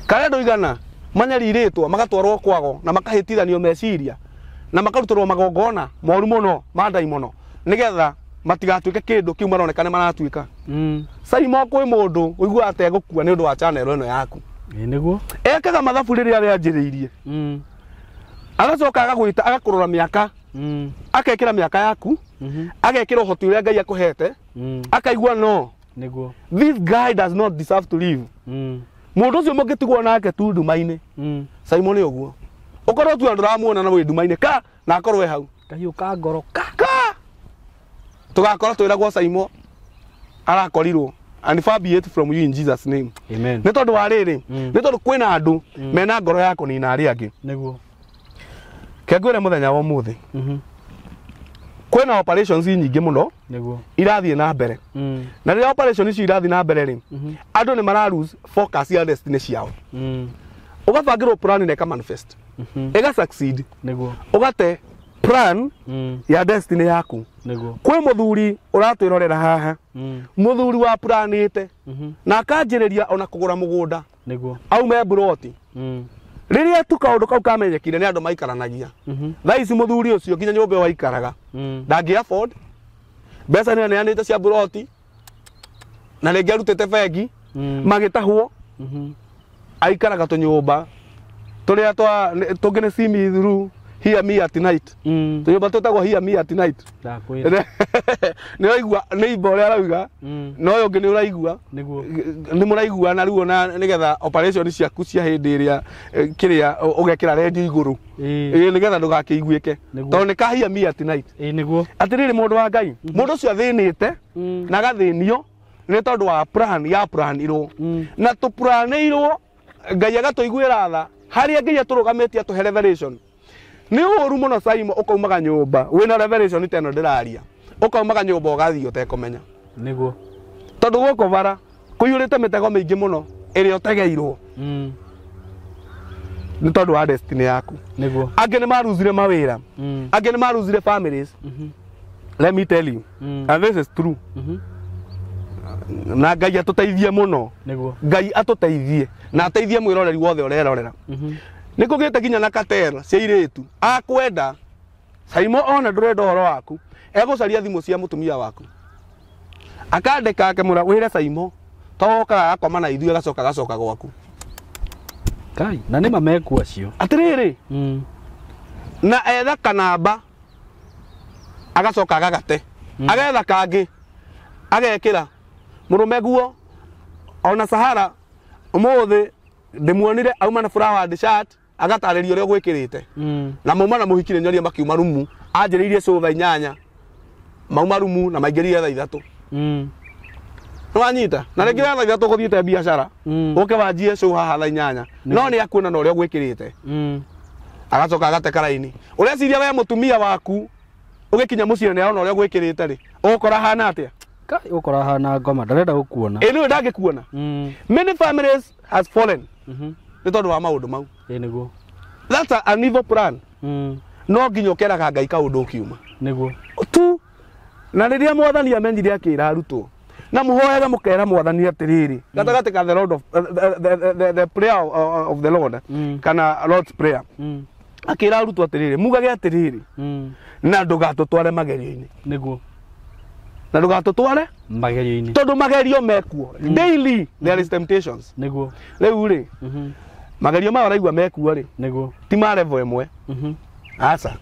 Karĩa andũ igana manyarirĩtwo magatwarwo kwago na makahĩtithanio meciria na makarutĩrwo magongona moru mũno ma ndaimono nĩgetha matigatuĩke kĩndũ kĩu maroneka nĩ maratuĩka. Saimo kwĩ mũndũ ũiguaga ategũkua nĩ ũndũ wa channel ĩno yaku. Ĩĩ nĩguo. Ekaga mathabu rĩrĩa rĩanjĩrĩirie. Agacoka agagwĩta agakũrora mĩaka. Akekĩra mĩaka yaku. Agekĩra ũhoti ũrĩa Ngai akũhete. Akaigua no. Nĩguo. This guy does not deserve to live. Mũndũ ũcio mũngĩtigwo nake tu nduma-inĩ. Simon nĩ ũguo. Ũkorwo tu ndũramuona na wĩ nduma-inĩ ka na akorwo e hau. Kahiũ ka ngoro ka. Ka. Tũgakora twĩragwo Simon arakorirwo and far be it from you in Jesus name. Amen. Nĩ tondũ wa rĩrĩ, nĩ tondũ kwĩna andũ mena ngoro ya kũnina arĩa angĩ. Nĩguo. Kengwĩre mũthenya wa ũmũthĩ. Kwĩna operations nyingĩ mũno. Nĩguo. Irathiĩ na mbere. Na rĩrĩa operation icio irathiĩ na mbere rĩ, andũ nĩ mara lose focus ya destiny ciao. Ũgabangĩrwo plan na ĩka manifest. Ĩga succeed. Nĩguo. Ũgate plan ya destiny yaku. Nĩguo. Kwĩ mũthuri ũratwĩrorera haha. Mũthuri wa planĩte. Na akanjĩrĩria ona kũgũra mũgũnda. Nĩguo. Aume mburoti. Rĩrĩa tu kaũndũ kau kamenyekire nĩ andũ maikaranagia. Thaa ici mũthuri ũcio nginya nyũmba ĩyo aikaraga. Ndangĩ afford. Mbeca nĩ aneanĩte cia mburoti. Na rĩngĩ arutĩte bengi. Magĩtahwo. Aikaraga tũnyũmba tũrĩa twa tũngĩ nĩ see me through hear me at night. Tũnyũmba twĩtagwo hear me at night. Ndakwĩra. Nĩ ũraigua nĩ imba ũrĩa arauga. Na ũyũ ũngĩ nĩ ũraigua. Nĩguo. Nĩ mũraigua na rĩu ona nĩgetha operation ciaku cia hĩndĩ ĩrĩa kĩrĩa ũgekĩra redio igũrũ. Ĩĩ nĩgetha ndũgakĩiguĩke. Tondũ nĩ ka hear me at night. Ĩĩ nĩguo. Atĩrĩrĩ mũndũ wa Ngai, mũndũ ũcio athĩnĩte na agathĩnio nĩ tondũ wa plan ya planirwo. Na tũplanĩirwo Ngai agatũiguĩra tha harĩa Ngai atũrũgamĩtie atũhe revelation. Nĩ ũru mũno Simon ũkaumaga nyũmba wĩna revelation ta ĩno ndĩraria. Ũkaumaga nyũmba ũgathiĩ ũtekũmenya. Nĩguo. Tondũ gũkũ bara kũiyũrĩte mĩtego mĩingĩ mũno ĩrĩa ũtegeirwo. Nĩ tondũ wa destiny yaku. Nĩguo. Angĩ nĩ maruzire mawĩra. Angĩ nĩ maruzire families. Let me tell you. And this is true. Na Ngai atũteithie mũno. Nĩguo. Ngai atũteithie na ateithie mwĩroreri wothe ũrerorera. Nĩ kũgĩte nginya na cartel cia airĩtu akwenda Simon ona ndũrenda ũhoro waku egũcaria thimũ cia mũtumia waku akandĩka akemwĩra wĩre Simon to okaga agakoma na ithuĩ agacoka agacoka gwaku. Kai na nĩ mamekuo acio. Atĩrĩrĩ na etha kanamba agacoka agagate. Agetha kangĩ agekĩra mũrũme guo ona Sahara ũmũthĩ ndĩmuonire auma na flowered shirt agatarĩria ũrĩa gwĩkĩrĩte. Na mauma na mũhiki nĩ nyoria makiuma rumu anjĩrĩirie show thaa 8 mauma rumu na maingĩrire thaa 3. Nĩ wanyita na rĩngĩ thaa 3 ũgũthiĩte biacara ũke wanjie show haha thaa 8 no nĩ akuona na ũrĩa gwĩkĩrĩte. Agacoka agate karaini. Ũreciria we mũtumia waku ũgĩkinya mũciĩ nĩ arona ũrĩa gwĩkĩrĩte rĩ ũgũkora hana atĩa? Kai ũkora hana ngoma ndarenda gũkuona. Ĩ nĩwe ndangĩkuona. Many families has fallen. Nĩ tondũ wa maũndũ mau. Ĩ nĩguo. That's an evil plan. No nginya ũkeraga Ngai kaũndũ ũkiuma. Nĩguo. Tu na rĩrĩa mwathani amenyire akĩra arutwo na mũhoyaga mũkera mwathani atĩrĩrĩ gatagatĩ ka the Lord of the prayer of the Lord kana Lord's prayer akĩra arutwo atĩrĩrĩ mugage atĩrĩrĩ na ndũgatũtware magerio-inĩ. Nĩguo. Na ndũgatũtware magerio-inĩ tondũ magerio mekuo daily there is temptations. Nĩguo. Rĩu rĩ magerio maya ũraigua mekuo rĩ Nĩguo. ti ma level ĩmwe. Aca.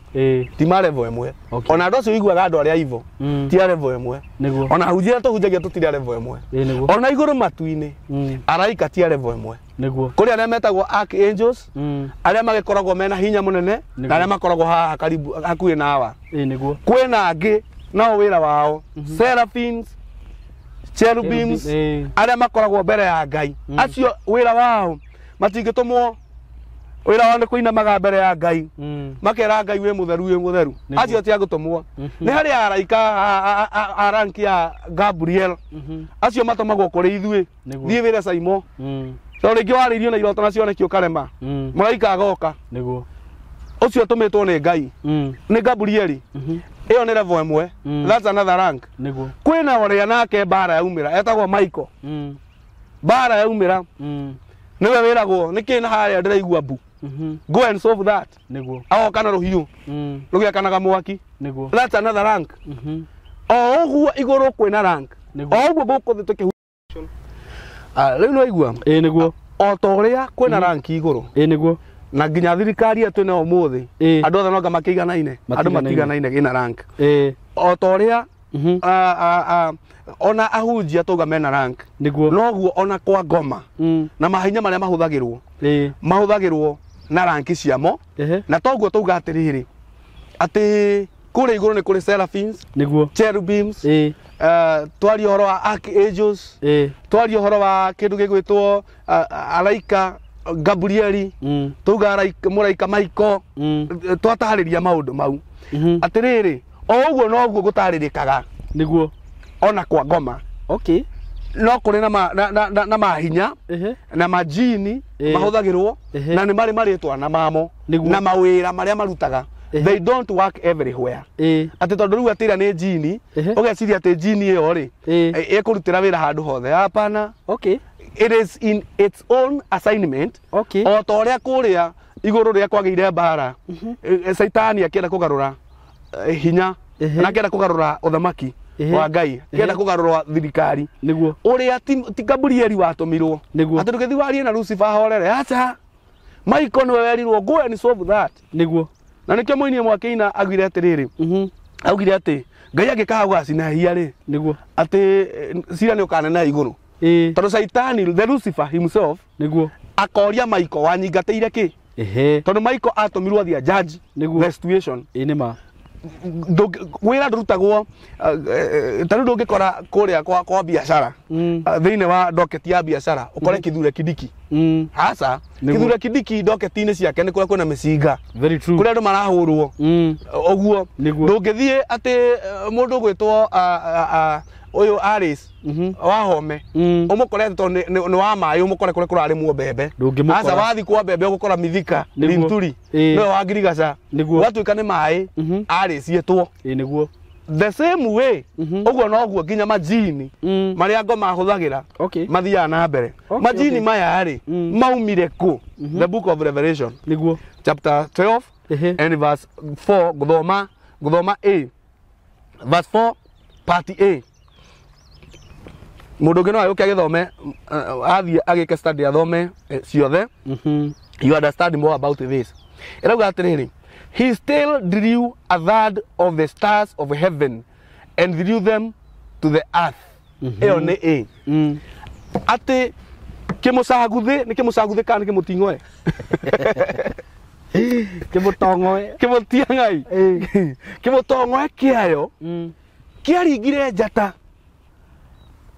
Ti ma level ĩmwe. Ona andũ acio ũiguaga andũ arĩa ivo ti a level ĩmwe. Nĩguo. Ona ahunjia arĩa tũhunjagia tũtirĩ a level ĩmwe. Nĩguo. Ona igũrũ matu-inĩ araika ti a level ĩmwe. Nĩguo. Kũrĩ arĩa metagwo archangels arĩa magĩkoragwo mena hinya mũnene na arĩa makoragwo haha karibu hakuhĩ na hawa. Nĩguo. Kwĩna angĩ nao wĩra wao seraphims, cherubims arĩa makoragwo mbere ya Ngai. Acio wĩra wao matingĩtũmwo wĩra wao nĩ kũinamaga mbere ya Ngai makera Ngai wĩ mũtheru wĩ mũtheru. Acio ti agũtũmwo. Nĩ harĩ araika a rank ya Gabriel acio matũmagwo kũrĩ ithuĩ thiĩ wĩre Simon tondũ rĩngĩ warĩirio na iroto na cioneki ũkarema mũraika agoka. Nĩguo. Ũcio ũtũmĩtwo nĩ Ngai nĩ Gabrieli. Ĩyo nĩ level ĩmwe. That's another rank. Nĩguo. Kwĩna ũrĩa nake mbara yaumĩra etagwo Michael. Mbara yaumĩra nĩwe wĩragwo nĩkĩ na harĩa ndĩraigua mbu. Go and solve that. Nĩguo. Agoka na rũhiũ rũgĩakanaga mwaki. Nĩguo. That's another rank. O ũguo igũrũ kwĩna rank. Nĩguo. O ũguo gũkũ thĩ tũkĩhu. Rĩu nĩwaigua? Ĩĩ nĩguo. O ta ũrĩa kwĩna rank igũrũ. Ĩĩ nĩguo. Na nginya thirikari ĩyo twĩnayo ũmũthĩ andũ othe no anga makĩiganaine, andũ matiganaine ĩna rank. Ĩĩ. O ta ũrĩa ona ahunjia tauga mena rank. Nĩguo. Noguo ona kwa ngoma na mahinya marĩa mahũthagĩrwo Ĩĩ. mahũthagĩrwo na ranki ciamo. Na toguo tauga atĩrĩrĩ atĩ kũrĩa igũrũ nĩ kũrĩ seraphims, Nĩguo. cherubims, Ĩĩ. twaria ũhoro wa archangels, Ĩĩ. twaria ũhoro wa kĩndũ gĩgwĩtwo araika Gabrieli, tauga mũraika Michael, twatarĩria maũndũ mau. Atĩrĩrĩ o ũguo noguo gũtarĩrĩkaga. Nĩguo. Ona kwa ngoma. Okay. No kũrĩ na mahinya na majini mahũthagĩrwo na nĩ marĩ marĩtwa na mamo na mawĩra marĩa marutaga. They don't work everywhere. Atĩ tondũ rĩu atĩra nĩ jini, ũgeciria atĩ jini ĩyo rĩ ĩkũrutĩra wĩra handũ hothe. Hapana. Okay. It is in its own assignment. Okay. O ta ũrĩa kũrĩa igũrũ rĩa kwagĩire mbara, Caitani akĩenda kũgarũra hinya na akĩenda kũgarũra ũthamaki wa Ngai, akĩenda kũgarũra thirikari. Nĩguo. Ũrĩa ti Gabrieli watũmirwo. Nĩguo. Atĩ ndũgĩthiĩ warie na Lucifer ahorere. Acha. Michael nĩwe werirwo go and solve that. Nĩguo. Na nĩkĩo mũini ũmwe akĩina augire atĩrĩrĩ. Augire atĩ Ngai angĩkaga gũgacinahia rĩ. Nĩguo. Atĩ cira nĩ ũkaneneha igũrũ. Ĩĩ. Tondũ Caitani, the Lucifer himself, Nĩguo. akoria Michael wanyingatĩire kĩ? Tondũ Michael atũmirwo athiĩ judge the situation. Ĩĩ nĩ ma. Wĩra ndũrutagwo ta rĩu ndũngĩkora kũrĩa kwa biacara thĩinĩ wa doketi ya biacara ũkore Kithure Kindiki. Aca, Kithure Kindiki doketi-inĩ ciake nĩ kũrĩa kwĩna mĩcinga. Very true. Kũrĩa andũ marahũrwo. Ũguo ndũngĩthiĩ atĩ mũndũ ũgwĩtwo ũyũ Alice wa Home ũmũkore tondũ nĩ wa maĩ ũmũkore kũrĩa kũrarĩmwo mbembe. Aca wathiĩ kwa mbembe ũgũkora Mithika Linturi nĩwe wa Ngirigaca. Gwatuĩka nĩ maĩ Alice ĩtwo. Ĩĩ nĩguo. The same way ũguo noguo nginya majini marĩa ngoma ahũthagĩra mathiaga na mbere. Majini maya rĩ maumire kũ? The book of Revelation. Nĩguo. Chapter 12 and verse 4 gũthoma A verse 4 part A. Mũndũ ũngĩ no agĩũke agĩthome athiĩ agĩke study athome ciothe. You understand more about this. Ĩrauga atĩrĩrĩ, he still drew a third of the stars of heaven and threw them to the earth. Ĩyo nĩ A. Atĩ kĩmũcaguthĩ nĩ kĩmũcaguthĩ kana nĩ kĩmũting'oe? Kĩmũtong'oe. Kĩmũtiang'ai. Kĩmũtong'oe kĩayo kĩaringire njata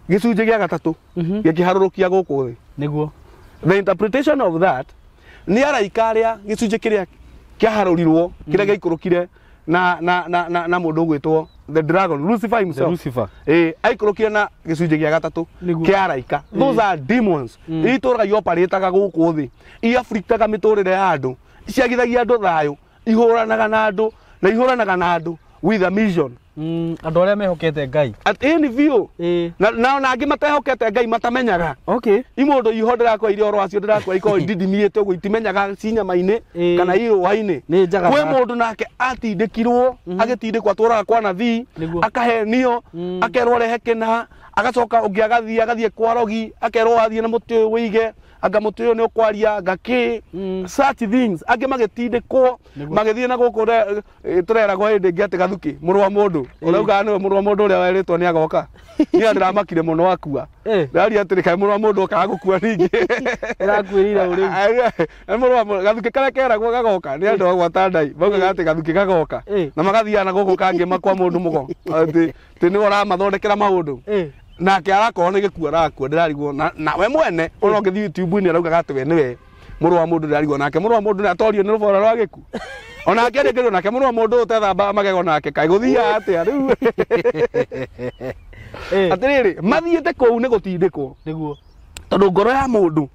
gĩcunjĩ gĩa gatatũ gĩkĩharũrũkia gũkũ thĩ. Nĩguo. The interpretation of that nĩ araika arĩa gĩcunjĩ kĩrĩa kĩaharũrirwo kĩrĩa gĩaikũrũkire na mũndũ ũgwĩtwo the dragon Lucifer himself. Lucifer. Aikũrũkire na gĩcunjĩ gĩa gatatũ kĩa araika. Those are demons. Itũraga ioparĩtaga gũkũ thĩ, iafriktaga mĩtũrĩre ya andũ, ciagithagia andũ thayũ, ihũranaga na andũ na ihũranaga na andũ with a mission. Andũ arĩa mehokete Ngai. Ĩni biũ. Na ona angĩ matehokete Ngai matamenyaga. Okay. Imũndũ iho ndĩrakwa iria ũhoro wacio ndĩrakwa ikorwo indindimiĩte ũguo itimenyaga ci nyama-inĩ kana irũa-inĩ. Kwĩ mũndũ nake atindĩkirwo, agĩtindĩkwo atũraga kwa nabii, akahenio, akerwo rehe kĩna, agacoka ũngĩ agathiĩ kwa rogi, akerwo athiĩ na mũtĩ ũyũ wĩige, anga mũtĩ ũyũ nĩ ũkwaria, anga kĩ, such things. Angĩ magĩtindĩkwo, magĩthiĩ na gũkũ tũreragwo hĩndĩ ĩngĩ atĩ Gathukĩ, mũrũ wa mũndũ, ũraugaga nĩwe mũrũ wa mũndũ ũrĩa werĩtwo nĩ agoka. Niĩ ndĩramakire mũno akua. Ndaria atĩrĩ kaĩ mũrũ wa mũndũ okaga gũkua ningĩ. Ĩrakuĩrĩire ũ rĩu? Mũrũ wa mũndũ, Gathukĩ karĩa keragwo gagoka, nĩ andũ a gwata ndai, maugaga atĩ Gathukĩ gagoka. Na magathiaga na gũkũ kangĩ kwa mũndũ mũgo. Atĩ nĩwe ũramathondekera maũndũ. Nake arakorwo nĩ gĩkuo arakua ndĩrarigwo na we mwene ona ũngĩthiĩ YouTube-inĩ araugaga atĩ we nĩwe mũrũ wa mũndũ ndĩrarigwo nake mũrũ wa mũndũ nĩ atorio nĩ rũbora rwa gĩkuũ. Onake arĩkĩrwo nake mũrũ wa mũndũ ũtethamba magego nake kaĩ gũthiaga atĩa rĩu. Atĩrĩrĩ mathiĩte kũu nĩ gũtindĩkwo. Nĩguo. Tondũ ngoro ya mũndũ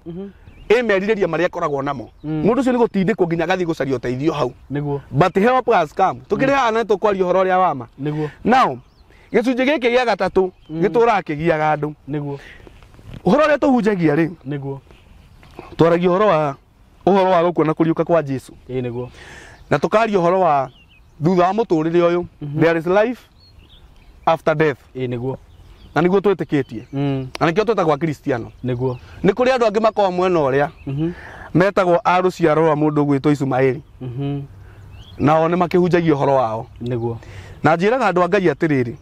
Ĩ merirĩria marĩa akoragwo namo. Mũndũ ũcio nĩ gũtindĩkwo nginya agathiĩ gũcaria ũteithio hau. Nĩguo. But help has come. Tũkĩrĩ haha na nĩtũkwaria ũhoro ũrĩa wa ma. Nĩguo. Now, gĩcunjĩ gĩkĩ gĩa gatatũ gĩtũraga kĩgiaga andũ. Nĩguo. Ũhoro ũrĩa tũhunjagia rĩ, Nĩguo. twaragia ũhoro wa gũkua na kũriũka kwa Jesu. Ĩĩ nĩguo. Na tũkaria ũhoro wa thutha wa mũtũrĩre ũyũ, there is life after death. Ĩĩ nĩguo. Na nĩguo twĩtĩkĩtie. Na nĩkĩo twĩtagwo Akristiano. Nĩguo. Nĩ kũrĩ andũ angĩ makoragwo mwena ũrĩa metagwo a rũciaro rwa mũndũ ũgwĩtwo Ismaeli. Nao nĩ makĩhunjagia ũhoro wao. Nĩguo. Na njĩraga andũ a Ngai atĩrĩrĩ,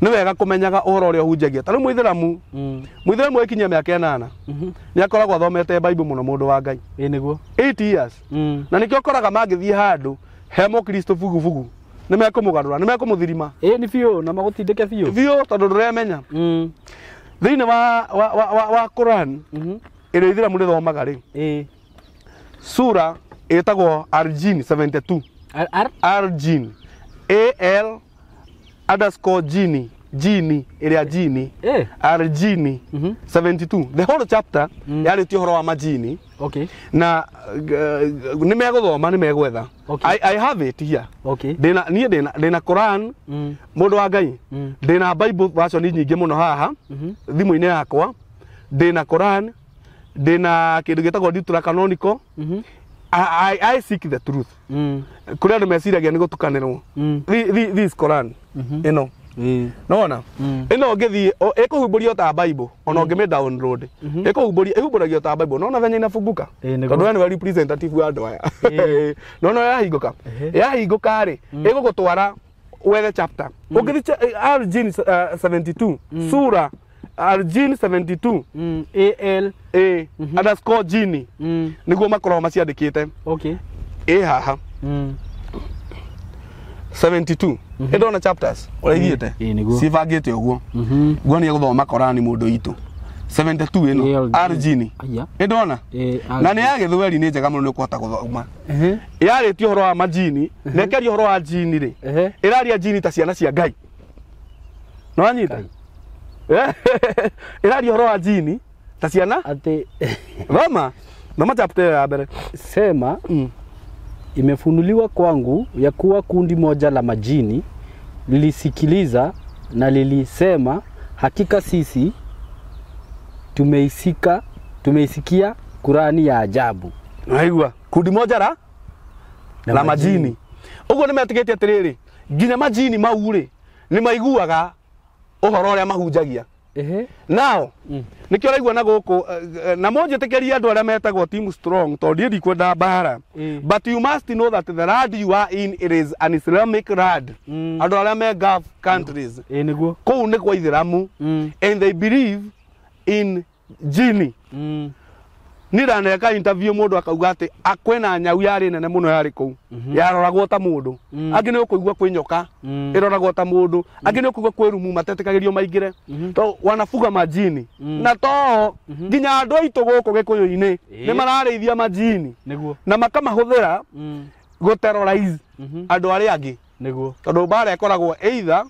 nĩ wega kũmenyaga ũhoro ũrĩa ũhunjagia. Ta rĩu mũithĩramu, mũithĩramu akinyia mĩaka 8 nĩ akoragwo athomete Bible mũno, mũndũ wa Ngai. Ĩĩ nĩguo. 8 years. Na nĩkĩo ũkoraga mangĩthiĩ handũ he mũkristo bugubugu, nĩ mekũmũgarũra, nĩ mekũmũthirima. Ĩĩ nĩ biũ, na magũtindĩke biũ. Biũ, tondũ ndũremenya. Thĩinĩ wa Quran ĩrĩa ithĩramu rĩthomaga rĩ, sura ĩtagwo Arjin 72. R R Arjin, A L underscore jini, jini ĩrĩa jini. Arjini 72, the whole chapter yarĩtie ũhoro wa majini. Na nĩ megũthoma, nĩ megwetha. I have it here. Ndĩna niĩ ndĩna Quran, mũndũ wa Ngai. Ndĩna Bible version nyingĩ mũno haha thimũ-inĩ yakwa. Ndĩna Quran, ndĩna kĩndũ gĩtagwo Deuterocanonical. I seek the truth. Kũrĩ andũ meciragia nĩ gũtukanĩrwo. This Quran ĩno, nona ĩno ũngĩthiĩ ĩkũhumbũrio ta Bible, ona ũngĩmĩ download ĩkũhumbũria, ĩhumbũragio ta Bible. Nona venye inafunguka? Ĩĩ, nĩguo. Tondũ we nĩwe representative wa andũ aya. Nona yahingũka? Yahingũka rĩ, ĩgũgũtwara wethe chapter. Ũngĩthiĩ Al-Jin 72, sura Al-Jin 72. A L A underscore jini. Nĩguo makoragwo maciandĩkĩte. Ĩ haha. 72 ĩndona chapters ũrĩa ithiĩte. Ĩĩ, nĩguo. Cibangĩte ũguo. Nguonia gũthoma Korani, mũndũ witũ, 72 ĩno. ALG. Arjini. Aya. Ĩndona? Ĩĩ. Na nĩ ya gĩthweri, nĩ njega mũno, nĩ ũkũhota gũthoma. Yarĩtie ũhoro wa majini, na ĩkĩaria ũhoro wa jini rĩ, ĩraria jini ta ciana cia Ngai. Nĩ wanyita? Ĩraria ũhoro wa jini ta ciana. Atĩ Thoma, thoma chapter ĩyo ya mbere. Sema, imefunuliwa kwangu ya kuwa kundi moja la majini lilisikiliza na lilisema, hakika sisi tumeisikia Kurani ya ajabu. Naigua kundi moja la majini. Ũguo nĩ metĩkĩtie atĩrĩrĩ, nginya majini mau rĩ, nĩ maiguaga ũhoro ũrĩa mahunjagia. Nao nĩkĩo ũraigua na gũkũ na mũnjĩtĩkĩrie andũ arĩa metagwo team strong, tondũ niĩ ndikwenda mbara. But you must know that the land you are in, it is an Islamic land. Andũ arĩa me Gulf countries, Ĩĩ nĩguo. Kũu nĩ kwa ithĩramu, and they believe in jini. Niĩ ndaneka interview, mũndũ akauga atĩ kwĩna nyau yarĩ nene mũno yarĩ kũu, yaroragwo ta mũndũ. Angĩ nĩ ũkũigua kwĩ nyoka ĩroragwo ta mũndũ. Angĩ nĩ ũkũigua kwĩ rumu matetĩkagĩrio maingĩre to wanafuga majini. Na to nginya andũ aitũ gũkũ gĩkũyũ-inĩ nĩ mararĩithia majini na makamahũthĩra gũterrorize andũ arĩa angĩ, tondũ mbara ĩkoragwo either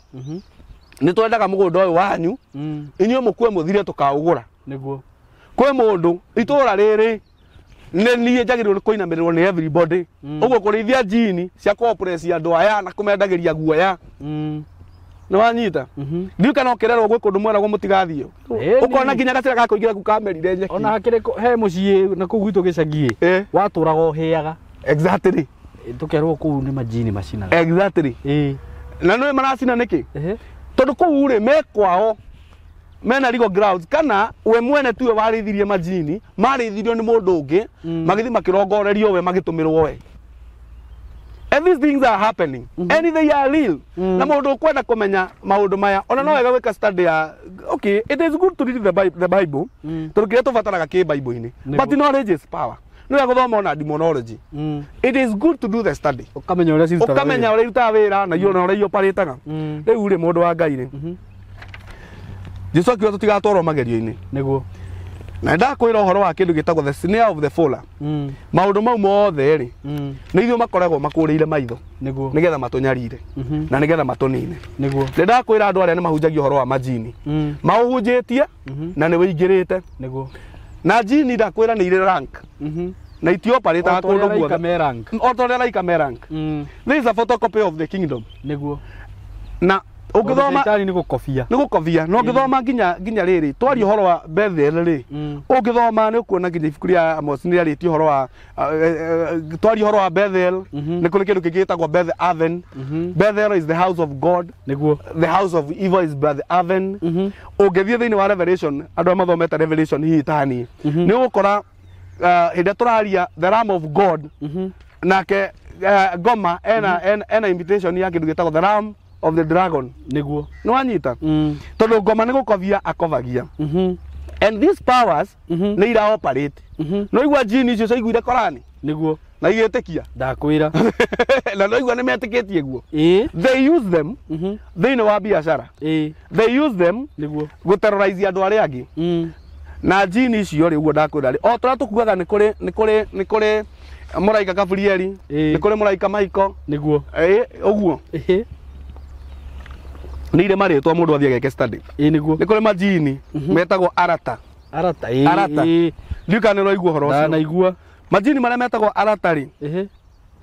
nĩ twendaga mũgũnda ũyũ wanyu, inyuĩ mũkue mũthire, tũkaũgũra. Kwĩ mũndũ itũra rĩrĩ nĩ niĩ njagĩrĩirwo nĩ kũinamĩrĩrwo nĩ everybody. Ũguo kũrĩithia jini cia kũoppress andũ aya na kũmendagĩria guoya. Nĩ wanyita? Ndiũ kana ũkĩrerwo gwĩ kũndũ mweragwo mũtigathiĩ, ũkona nginya gacĩra ga kũingĩra kau kamerire nyeki. Ona hakĩrĩ he mũciĩ na kũu gwitũ gĩcagi watũraga ũhĩaga. Tũkerwo kũu nĩ majini macinaga. Na nĩ maracina nĩkĩ? Tondũ kũu rĩ, me kwao mena legal grounds, kana we mwene tuwe warĩithirie majini, marĩithirio nĩ mũndũ ũngĩ, magĩthiĩ makĩrongorerio we, magĩtũmĩrwo we. And these things are happening and they are real. Na mũndũ ũkwenda kũmenya maũndũ maya, ona no wega gwĩka study ya, okay, it is good to read the Bible, tondũ kĩrĩa tũbataraga kĩ Bible-inĩ. But knowledge is power. Nĩ wega gũthoma ona demonology. It is good to do the study. Ũkamenya ũrĩa cirutaga Ũkamenya wĩra. Ũrĩa irutaga wĩra na iyo na ũrĩa ioparĩtaga. Rĩu rĩ, mũndũ wa Ngai rĩ, Jesu akiuga tũtigatwarwo magerio-inĩ. Na ndakwĩra ũhoro wa kĩndũ gĩtagwo the snare of the fowler. Maũndũ mau mothe rĩ, nĩ ithuĩ makoragwo makũrĩire maitho nĩgetha matũnyarire na nĩgetha matũnine. Nĩ ndakwĩra andũ arĩa nĩ mahunjagia ũhoro wa majini, maũhunjĩtie na nĩ wĩingĩrĩte. Na jini ndakwĩra nĩ irĩ rank. Na itioparĩtaga kũndũ guothe. O ta ũrĩa raika me rank. This is a photocopy of the kingdom. Nĩguo. Na ũngĩthoma Shaitani nĩ gũkobia. Nĩ gũkobia. Na ũngĩthoma nginya rĩrĩ twaria ũhoro wa Bethel rĩ, ũngĩthoma nĩ ũkuona nginya ibuku rĩa Amos nĩ rĩarĩtie ũhoro wa twaria ũhoro wa Bethel, nĩ kũrĩ kĩndũ kĩngĩ gĩtagwo Beth Aven. Bethel is the house of God. Nĩguo. The house of evil is Beth Aven. Ũngĩthiĩ thĩinĩ wa Revelation, andũ arĩa mathomete Revelation hihi ta niĩ, nĩ ũgũkora hĩndĩ ĩrĩa tũraria the Lamb of God, nake Ngoma ena invitation ya kĩndũ gĩtagwo the Lamb of the Dragon. Nĩguo. Nĩ wanyita? Tondũ ngoma nĩ gũkobia akobagia. And these powers nĩ ira operate. No igua jini icio ciaiguire Korani Nĩguo. na igĩtĩkia. Ndakwĩra. Na no igua nĩ metĩkĩtie guo. Ĩĩ. They use them thĩinĩ wa biacara. Ĩĩ. They use them Nĩguo. gũterrorize andũ arĩa angĩ. Na jini icio rĩ, ũguo ndakwĩra rĩ, o tũrĩa tũkuaga nĩ kũrĩ mũraika Gabrieli, nĩ kũrĩ mũraika Michael. Nĩguo. Ĩĩ, ũguo. Ĩhĩ. Nĩ irĩ marĩtwa mũndũ athiĩ ageke study. Ĩĩ nĩguo. Nĩ kũrĩ majini metagwo arata. Arata. Ĩĩ. Arata. Ndiũĩ kana nĩ ũraigua ũhoro ũcio. Ndanaigua. Majini marĩa metagwo arata rĩ, Ĩhĩ.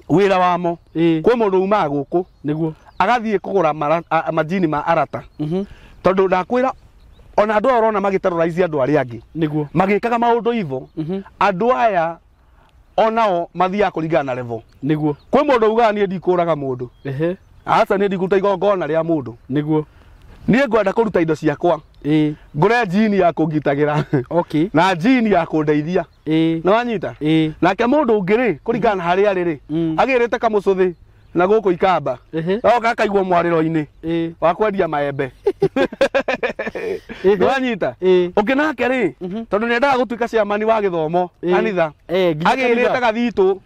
wĩra wamo, Ĩĩ. kwĩ mũndũ umaga gũkũ Nĩguo. agathiĩ kũgũra majini ma arata. Tondũ ndakwĩra ona andũ aya ũrona magĩterrorize andũ arĩa angĩ. Nĩguo. Magĩkaga maũndũ ivo, andũ aya onao mathiaga kũringana na level. Nĩguo. Kwĩ mũndũ ugaga niĩ ndikũraga mũndũ. Ĩhĩ. Aca niĩ ndikũruta igongona rĩa mũndũ. Nĩguo. Niĩ ngwenda kũruta indo ciakwa. Ĩĩ. Ngũre jini ya kũngitagĩra. Okay. Na jini ya kũndeithia. Ĩĩ. Nĩ wanyita? Ĩĩ. Nake mũndũ ũngĩ rĩ, kũringana na harĩa arĩ rĩ, agĩrĩte kamũcũthĩ na gũkũ Ikamba. Ĩhĩ. Oka akaigwo mwarĩro-inĩ Ĩĩ. wa kwendia maembe. Nĩ wanyita? Ĩĩ. Ũngĩ nake rĩ, tondũ nĩendaga gũtuĩka ciamani wa gĩthomo kanitha, Ĩĩ, nginya agĩrĩte kanitha. gathitũ,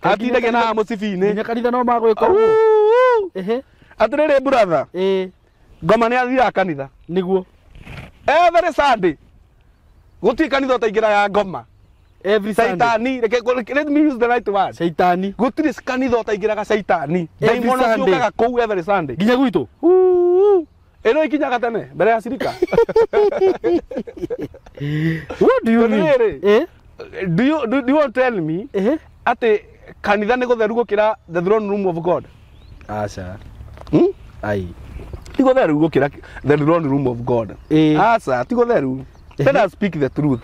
atindagia na mũcibi-inĩ. Nginya kanitha no magwĩka ũguo. Ĩhĩ. Atĩrĩrĩ brother, Ĩĩ. Ngoma nĩ athiaga kanitha. Nĩguo. Every Sunday. Gũtirĩ kanitha ũtaingĩra ya ngoma. Every Sunday. Shaitani, let me use the right word. Shaitani. Gũtirĩ kanitha ũtaingĩraga shaitani. Every Ndaimono Sunday. ciũkaga kũu every Sunday. Nginya gwitũ. Ĩno ikinyaga tene mbere ya cirika. What do you mean? Atĩrĩrĩ. Ĩĩ. Do you want to tell me Ĩhĩ. atĩ kanitha nĩ gũtheru gũkĩra the throne room of God? Aca. Ai. Ti gũtheru gũkĩra the throne room of God. Ĩĩ. Aca, ti gũtheru. Let us speak the truth.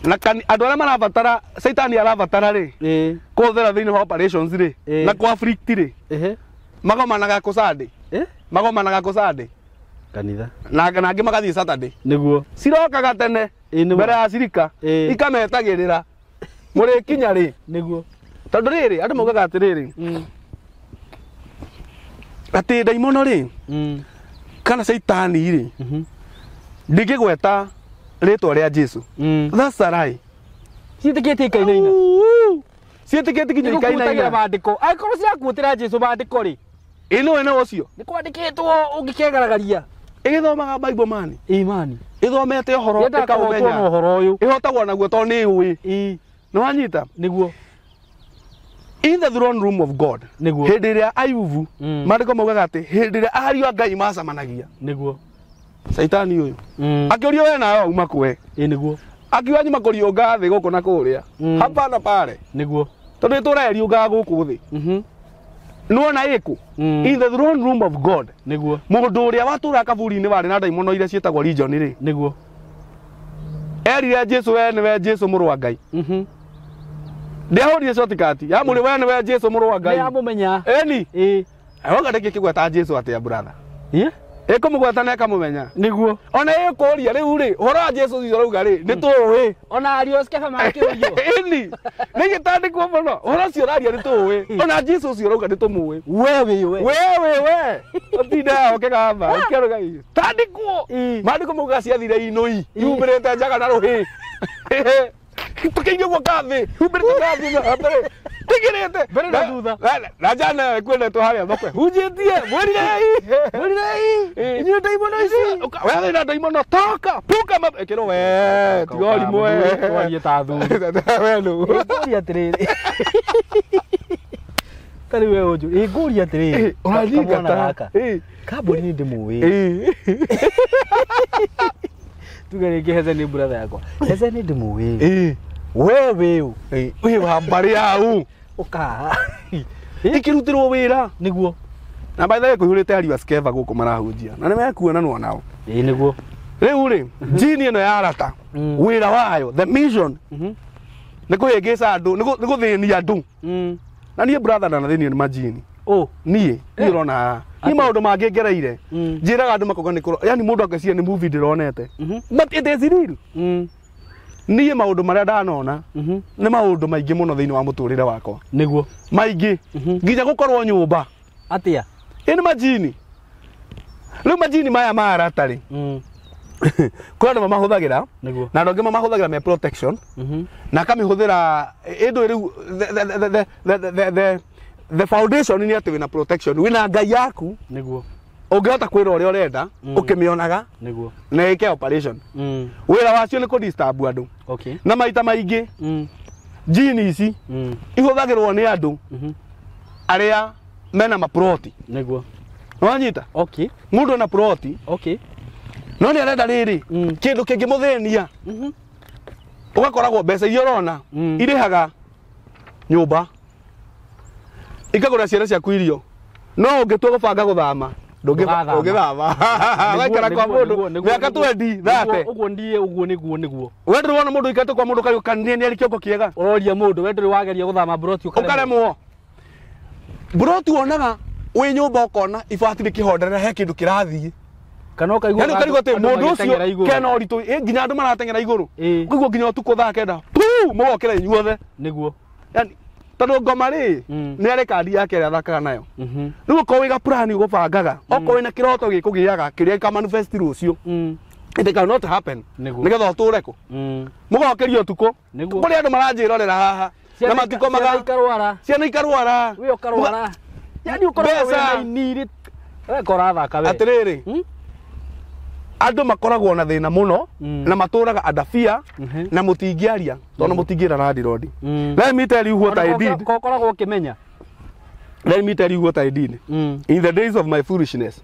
Na andũ arĩa marabatara, Shaitani arabatara rĩ, Ĩĩ. kũhũthĩra thĩinĩ wa operations rĩ, Ĩĩ. na kwa afflict rĩ, Ĩhĩ. magomanaga kũ Sunday. Ĩĩ. Magomanaga kũ Sunday. Kanitha. Na angĩ magathiĩ Saturday. Nĩguo. Cirokaga tene Ĩĩ, nĩguo. mbere ya cirika Ĩĩ. ikametagĩrĩra mũrĩkinya rĩ. Nĩguo. Tondũ rĩrĩ andũ maugaga atĩrĩrĩ, atĩ ndaimono rĩ, kana Shaitani rĩ, ndingĩgweta rĩtwa rĩa Jesu. That's a lie. Ciĩtĩkĩtie ikainaina. Ciĩtĩkĩtie nginya Ikainaina ikainaina. maandĩko. Angĩkorwo ciakuotĩra Jesu maandĩko rĩ, Ĩ nĩwe nĩ ũcio. nĩ kwandĩkĩtwo ũngĩkegaragaria. Ĩgĩthomaga Bible man. Imani. Ĩthomete ũhoro Yendaga kũhotwo na ĩkaũmenya. ũhoro ũyũ. Ĩhotagwo naguo tondũ nĩ ĩũĩ. Ĩĩ. Nĩ wanyita? Nĩguo. In the throne room of God. Nĩguo. Hĩndĩ ĩrĩa Ayubu, maandĩko maugaga atĩ hĩndĩ ĩrĩa ariũ a Ngai macemanagia, Nĩguo. Shaitani ũyũ akĩũrio we nawe wauma kũ? Ĩĩ nĩguo. Akiuga nyuma kũriũnga thĩ gũkũ na kũrĩa. Hapa na pale. Nĩguo. Tondũ ĩtũraga ĩriũngaga gũkũ thĩ. Nĩwona ĩkũ? In the throne room of God. Nĩguo. Mũndũ ũrĩa watũraga kaburi-inĩ warĩ na ndaimono iria ciĩtagwo legion rĩ, Nĩguo. erire Jesu we nĩwe Jesu mũrũ wa Ngai. Ndiahũrire shortcut. Ya mũrĩ we nĩwe Jesu mũrũ wa Ngai. Nĩ amũmenya. Ĩni. Ĩĩ. Auga ndĩkĩ kĩgweta Jesu atĩa brother? Ĩĩ. Ĩkũmũgweta na ĩkamũmenya. Nĩguo. Ona ĩkũria rĩu rĩ, ũhoro wa Jesu ũcio ũrauga rĩ, nĩ tũũĩ. Ona ariũ a Skeva makĩũrio. Ĩni. Nĩ gĩtandĩkwo mũno. Ũhoro ũcio ũraria nĩ tũũĩ. Ona Jesu ũcio ũrauga nĩ tũmũĩ. We wĩ we. We we we. Ũtinde haha ũkĩgamba, ũkĩruga irio. Tandĩkwo. Ĩĩ. Maandĩko maugaga ciathire inũi, ihumbĩrĩte njaga na rũhĩ. Tũkĩirio guo kathĩ, humbĩrĩte kathĩ na mbere. Tigĩrĩte. Mbere na thutha. Na njana ĩkwendetwo harĩa thoko. Hunjĩtie, mwĩrirei. Mwĩrirei. Inyuĩ ndaimono ici. We wĩna ndaimono toka, puka ma ĩkĩrwo we, tiga ũrimũ we. Twarie ta athuri. We nũ. Ngũria atĩrĩrĩ. Tarĩ we ũnjũ. Ĩ ngũria atĩrĩrĩ. Ũranyingata. Kamwana gaka. Ĩ. Kambuni nĩ ndĩmũĩ. Ĩ. Tuge rĩngĩ Heze nĩ brother yakwa. Heze nĩ ndĩmũĩ. Ĩĩ. We wĩũ. Wĩ wa mbarĩ yau. Ũkaha. Ikĩrutĩrwo wĩra. Nĩguo. Na by the way kũihũrĩte ariũ a Skeva gũkũ marahunjia. Na nĩ mekuonanwo nao. Ĩĩ nĩguo. Rĩu rĩ, jini ĩno ya arata, wĩra wayo, the mission, nĩ kũhĩngĩca andũ, nĩ gũthĩnia andũ. Na niĩ brother ndanathĩnio nĩ majini. Oh. Niĩ, niĩ ũrona haha. Niĩ maũndũ mangĩ ngereire. Njĩraga andũ makoiga nĩ kũro, yani mũndũ akeciria nĩ movie ndĩronete. But it is real. Niĩ maũndũ marĩa ndanona nĩ maũndũ maingĩ mũno thĩinĩ wa mũtũrĩre wakwa. Nĩguo. Maingĩ. Nginya gũkorwo nyũmba. Atĩa? Ĩ nĩ majini. Rĩu majini maya ma arata rĩ, kwĩ andũ mamahũthagĩra na andũ angĩ mamahũthagĩra me protection na akamĩhũthĩra ĩndũ rĩu the foundation nĩ atĩ wĩna protection, wĩna Ngai yaku. Nĩguo. Ũngĩhota kwĩra ũrĩa ũrenda ũkĩmĩonaga Nĩguo. na ĩke operation. Wĩra wacio nĩ kũ-disturb andũ. Okay. Na maita maingĩ jini ici ihũthagĩrwo nĩ andũ arĩa mena maploti. Nĩguo. Nĩwanyita? Okay. Mũndũ ena ploti. Okay. No nĩ arenda rĩrĩ kĩndũ kĩngĩmũthĩnia. Ũgakoragwo mbeca iria ũrona irĩhaga nyũmba, ikagũra ciana ciaku irio, no ũngĩtua gũbanga gũthama ndũngĩthama, ũgaikara kwa mũndũ mĩaka 20 30. Ũguo ndiĩ, ũguo nĩguo nĩguo. We ndũrĩ wona mũndũ ũikarĩte kwa mũndũ kariũkania nĩ arĩ kĩongo kĩega. Ũroria mũndũ, we ndũrĩ wageria gũthama broti ũkaremwo. Broti wonaga wĩ nyũmba ũkona ibati rĩkĩhonderera he kĩndũ kĩrathiĩ. Kana ũkaigua yani ũkarigwo atĩ mũndũ ũcio kena ũritũ, nginya andũ marateng'era igũrũ. Ũkaigua nginya ũtukũ thaa 9 puu mũgokĩra inyuothe. Nĩguo. Yani tondũ ngoma rĩ nĩ arĩ kandi yake ĩrĩa athakaga nayo. Rĩu okorwo wĩ ga plan ũgũbangaga, okorwo wĩna kĩroto gĩkũgĩaga kĩrĩa gĩka manifest rũciũ, it cannot happen. Nĩgetha ũtũre kũ mũgokĩrio ũtukũ. Kũrĩ andũ maranjĩrorera haha na matikomaga, ciana ikarwara, we ũkarwara, yani ũkoragwo wĩna iniri we korathaka we. Atĩrĩrĩ, andũ makoragwo na thĩna mũno na matũraga andabia na mũtingĩaria tondũ mũtingĩra landlord. Let me tell you what I did. Kokoragwo ũkĩmenya. Let me tell you what I did. In the days of my foolishness,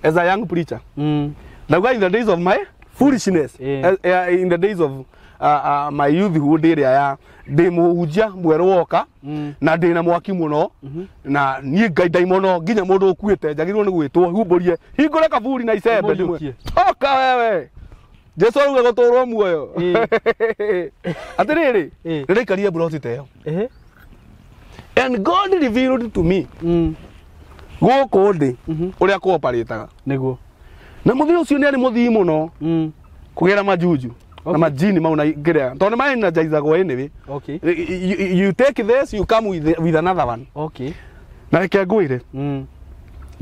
as a young preacher. Now in the days of my foolishness, in the days of my youthhood ĩrĩa ya ndĩ mũhunjia mwerũ woka na ndĩ na mwaki mũno na niĩ Ngai ndai mũno nginya mũndũ ũkuĩte njagĩrĩirwo nĩ gwĩtwo humbũrie hingũre kaburi na icembe ndimwe oka wewe Jesu auga gũtũrwo muoyo. Atĩrĩrĩ, nĩndaikarire broti ta ĩyo and God revealed to me gũkũ ndĩ ũrĩa kũoparĩtaga. Nĩguo. Na mũthii ũcio nĩ arĩ mũthii mũno kũgera majunju na majini mau na kĩrĩa tondũ nĩ ma-energizagwo anyway. Okay. You take this, you come with another one. Okay. Na reke ngwĩre,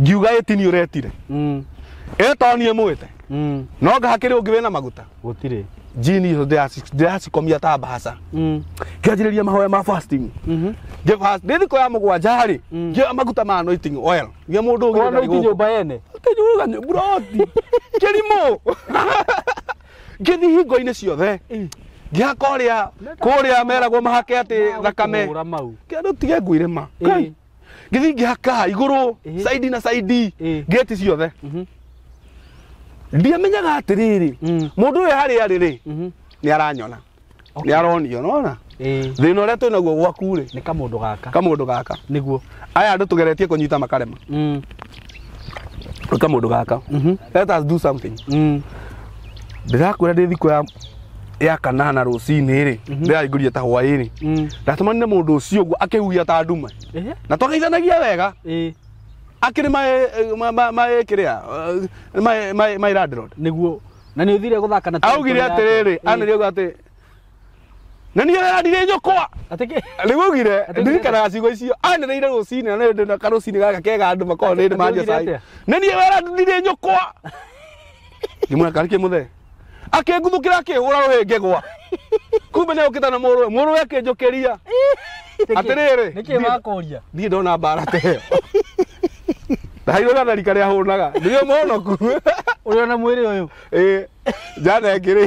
ngiuga ĩti nĩ ũretire, ĩto niĩ mwĩte, no ngahakĩrĩ ũngĩ wĩna maguta gũtirĩ. Jini icio ndĩracikomia ta mbaca. Ngĩanjĩrĩria mahoya ma fasting. Ngĩfast ndĩ thikũ ya 7 rĩ, ngĩoya maguta ma anointing oil. Ngĩa mũndũ ũngĩ ndarĩ nyũmba yene. Kĩnyuga broti. Kĩrimũ. Ngĩthiĩ hingo-inĩ ciothe. Ngĩhaka ũrĩa kũrĩa meragwo mahake atĩ thakame. Kĩndũ tige ngwĩre ma. Ngĩthiĩ ngĩhaka igũrũ, saidi na saidi, ngĩti ciothe. Ndiamenyaga atĩrĩrĩ, mũndũ ũyũ harĩa arĩ rĩ, nĩ aranyona. Nĩ aronio, nĩwona? Thĩna ũrĩa twĩnaguo gwaku rĩ, nĩ kamũndũ gaka. Kamũndũ gaka. Nĩguo. Aya andũ tũgeretie kũnyita makarema. Nĩ kamũndũ gaka. Let us do something. Ndĩrakwĩra ndĩ thikũ ya 8 rũcinĩ rĩ, ndĩraingũria ta hwaĩ-inĩ. Ndatũmanire mũndũ ũcio ũguo akĩhuhia ta ndume. Na twageithanagia wega. Akĩrĩ maĩ kĩrĩa, maĩ landlord. Nĩguo. Na nĩ ũthire gũthaka na augire atĩrĩrĩ, anĩrĩire ũguo atĩ na niĩ ndirĩ nyũkwa. Atĩ kĩ? Rĩu augire, ndirikanaga ciugo icio, anĩrĩire rũcinĩ, na nĩ ndĩ karũcinĩ gaka kega andũ makoragwo nĩ manjia cai. Na niĩ wera ndirĩ nyũkwa. Ngĩmwĩra karĩ kĩ mũthee? Akĩnguthũkĩra akĩhũra rũhĩ ngĩgwa. Kumbe nĩ okĩte na mũrũwe, mũrũwe akĩnjũkĩria. Atĩrĩrĩ, nĩkĩ wakũria? Niĩ ndona mbara ta ĩyo. Ndaheirwo gathari karĩa hũnaga. Ndirĩ mũhonoku. Ũrĩ ona mwĩrĩ ũyũ? Ĩĩ. Njana ĩngĩ rĩ.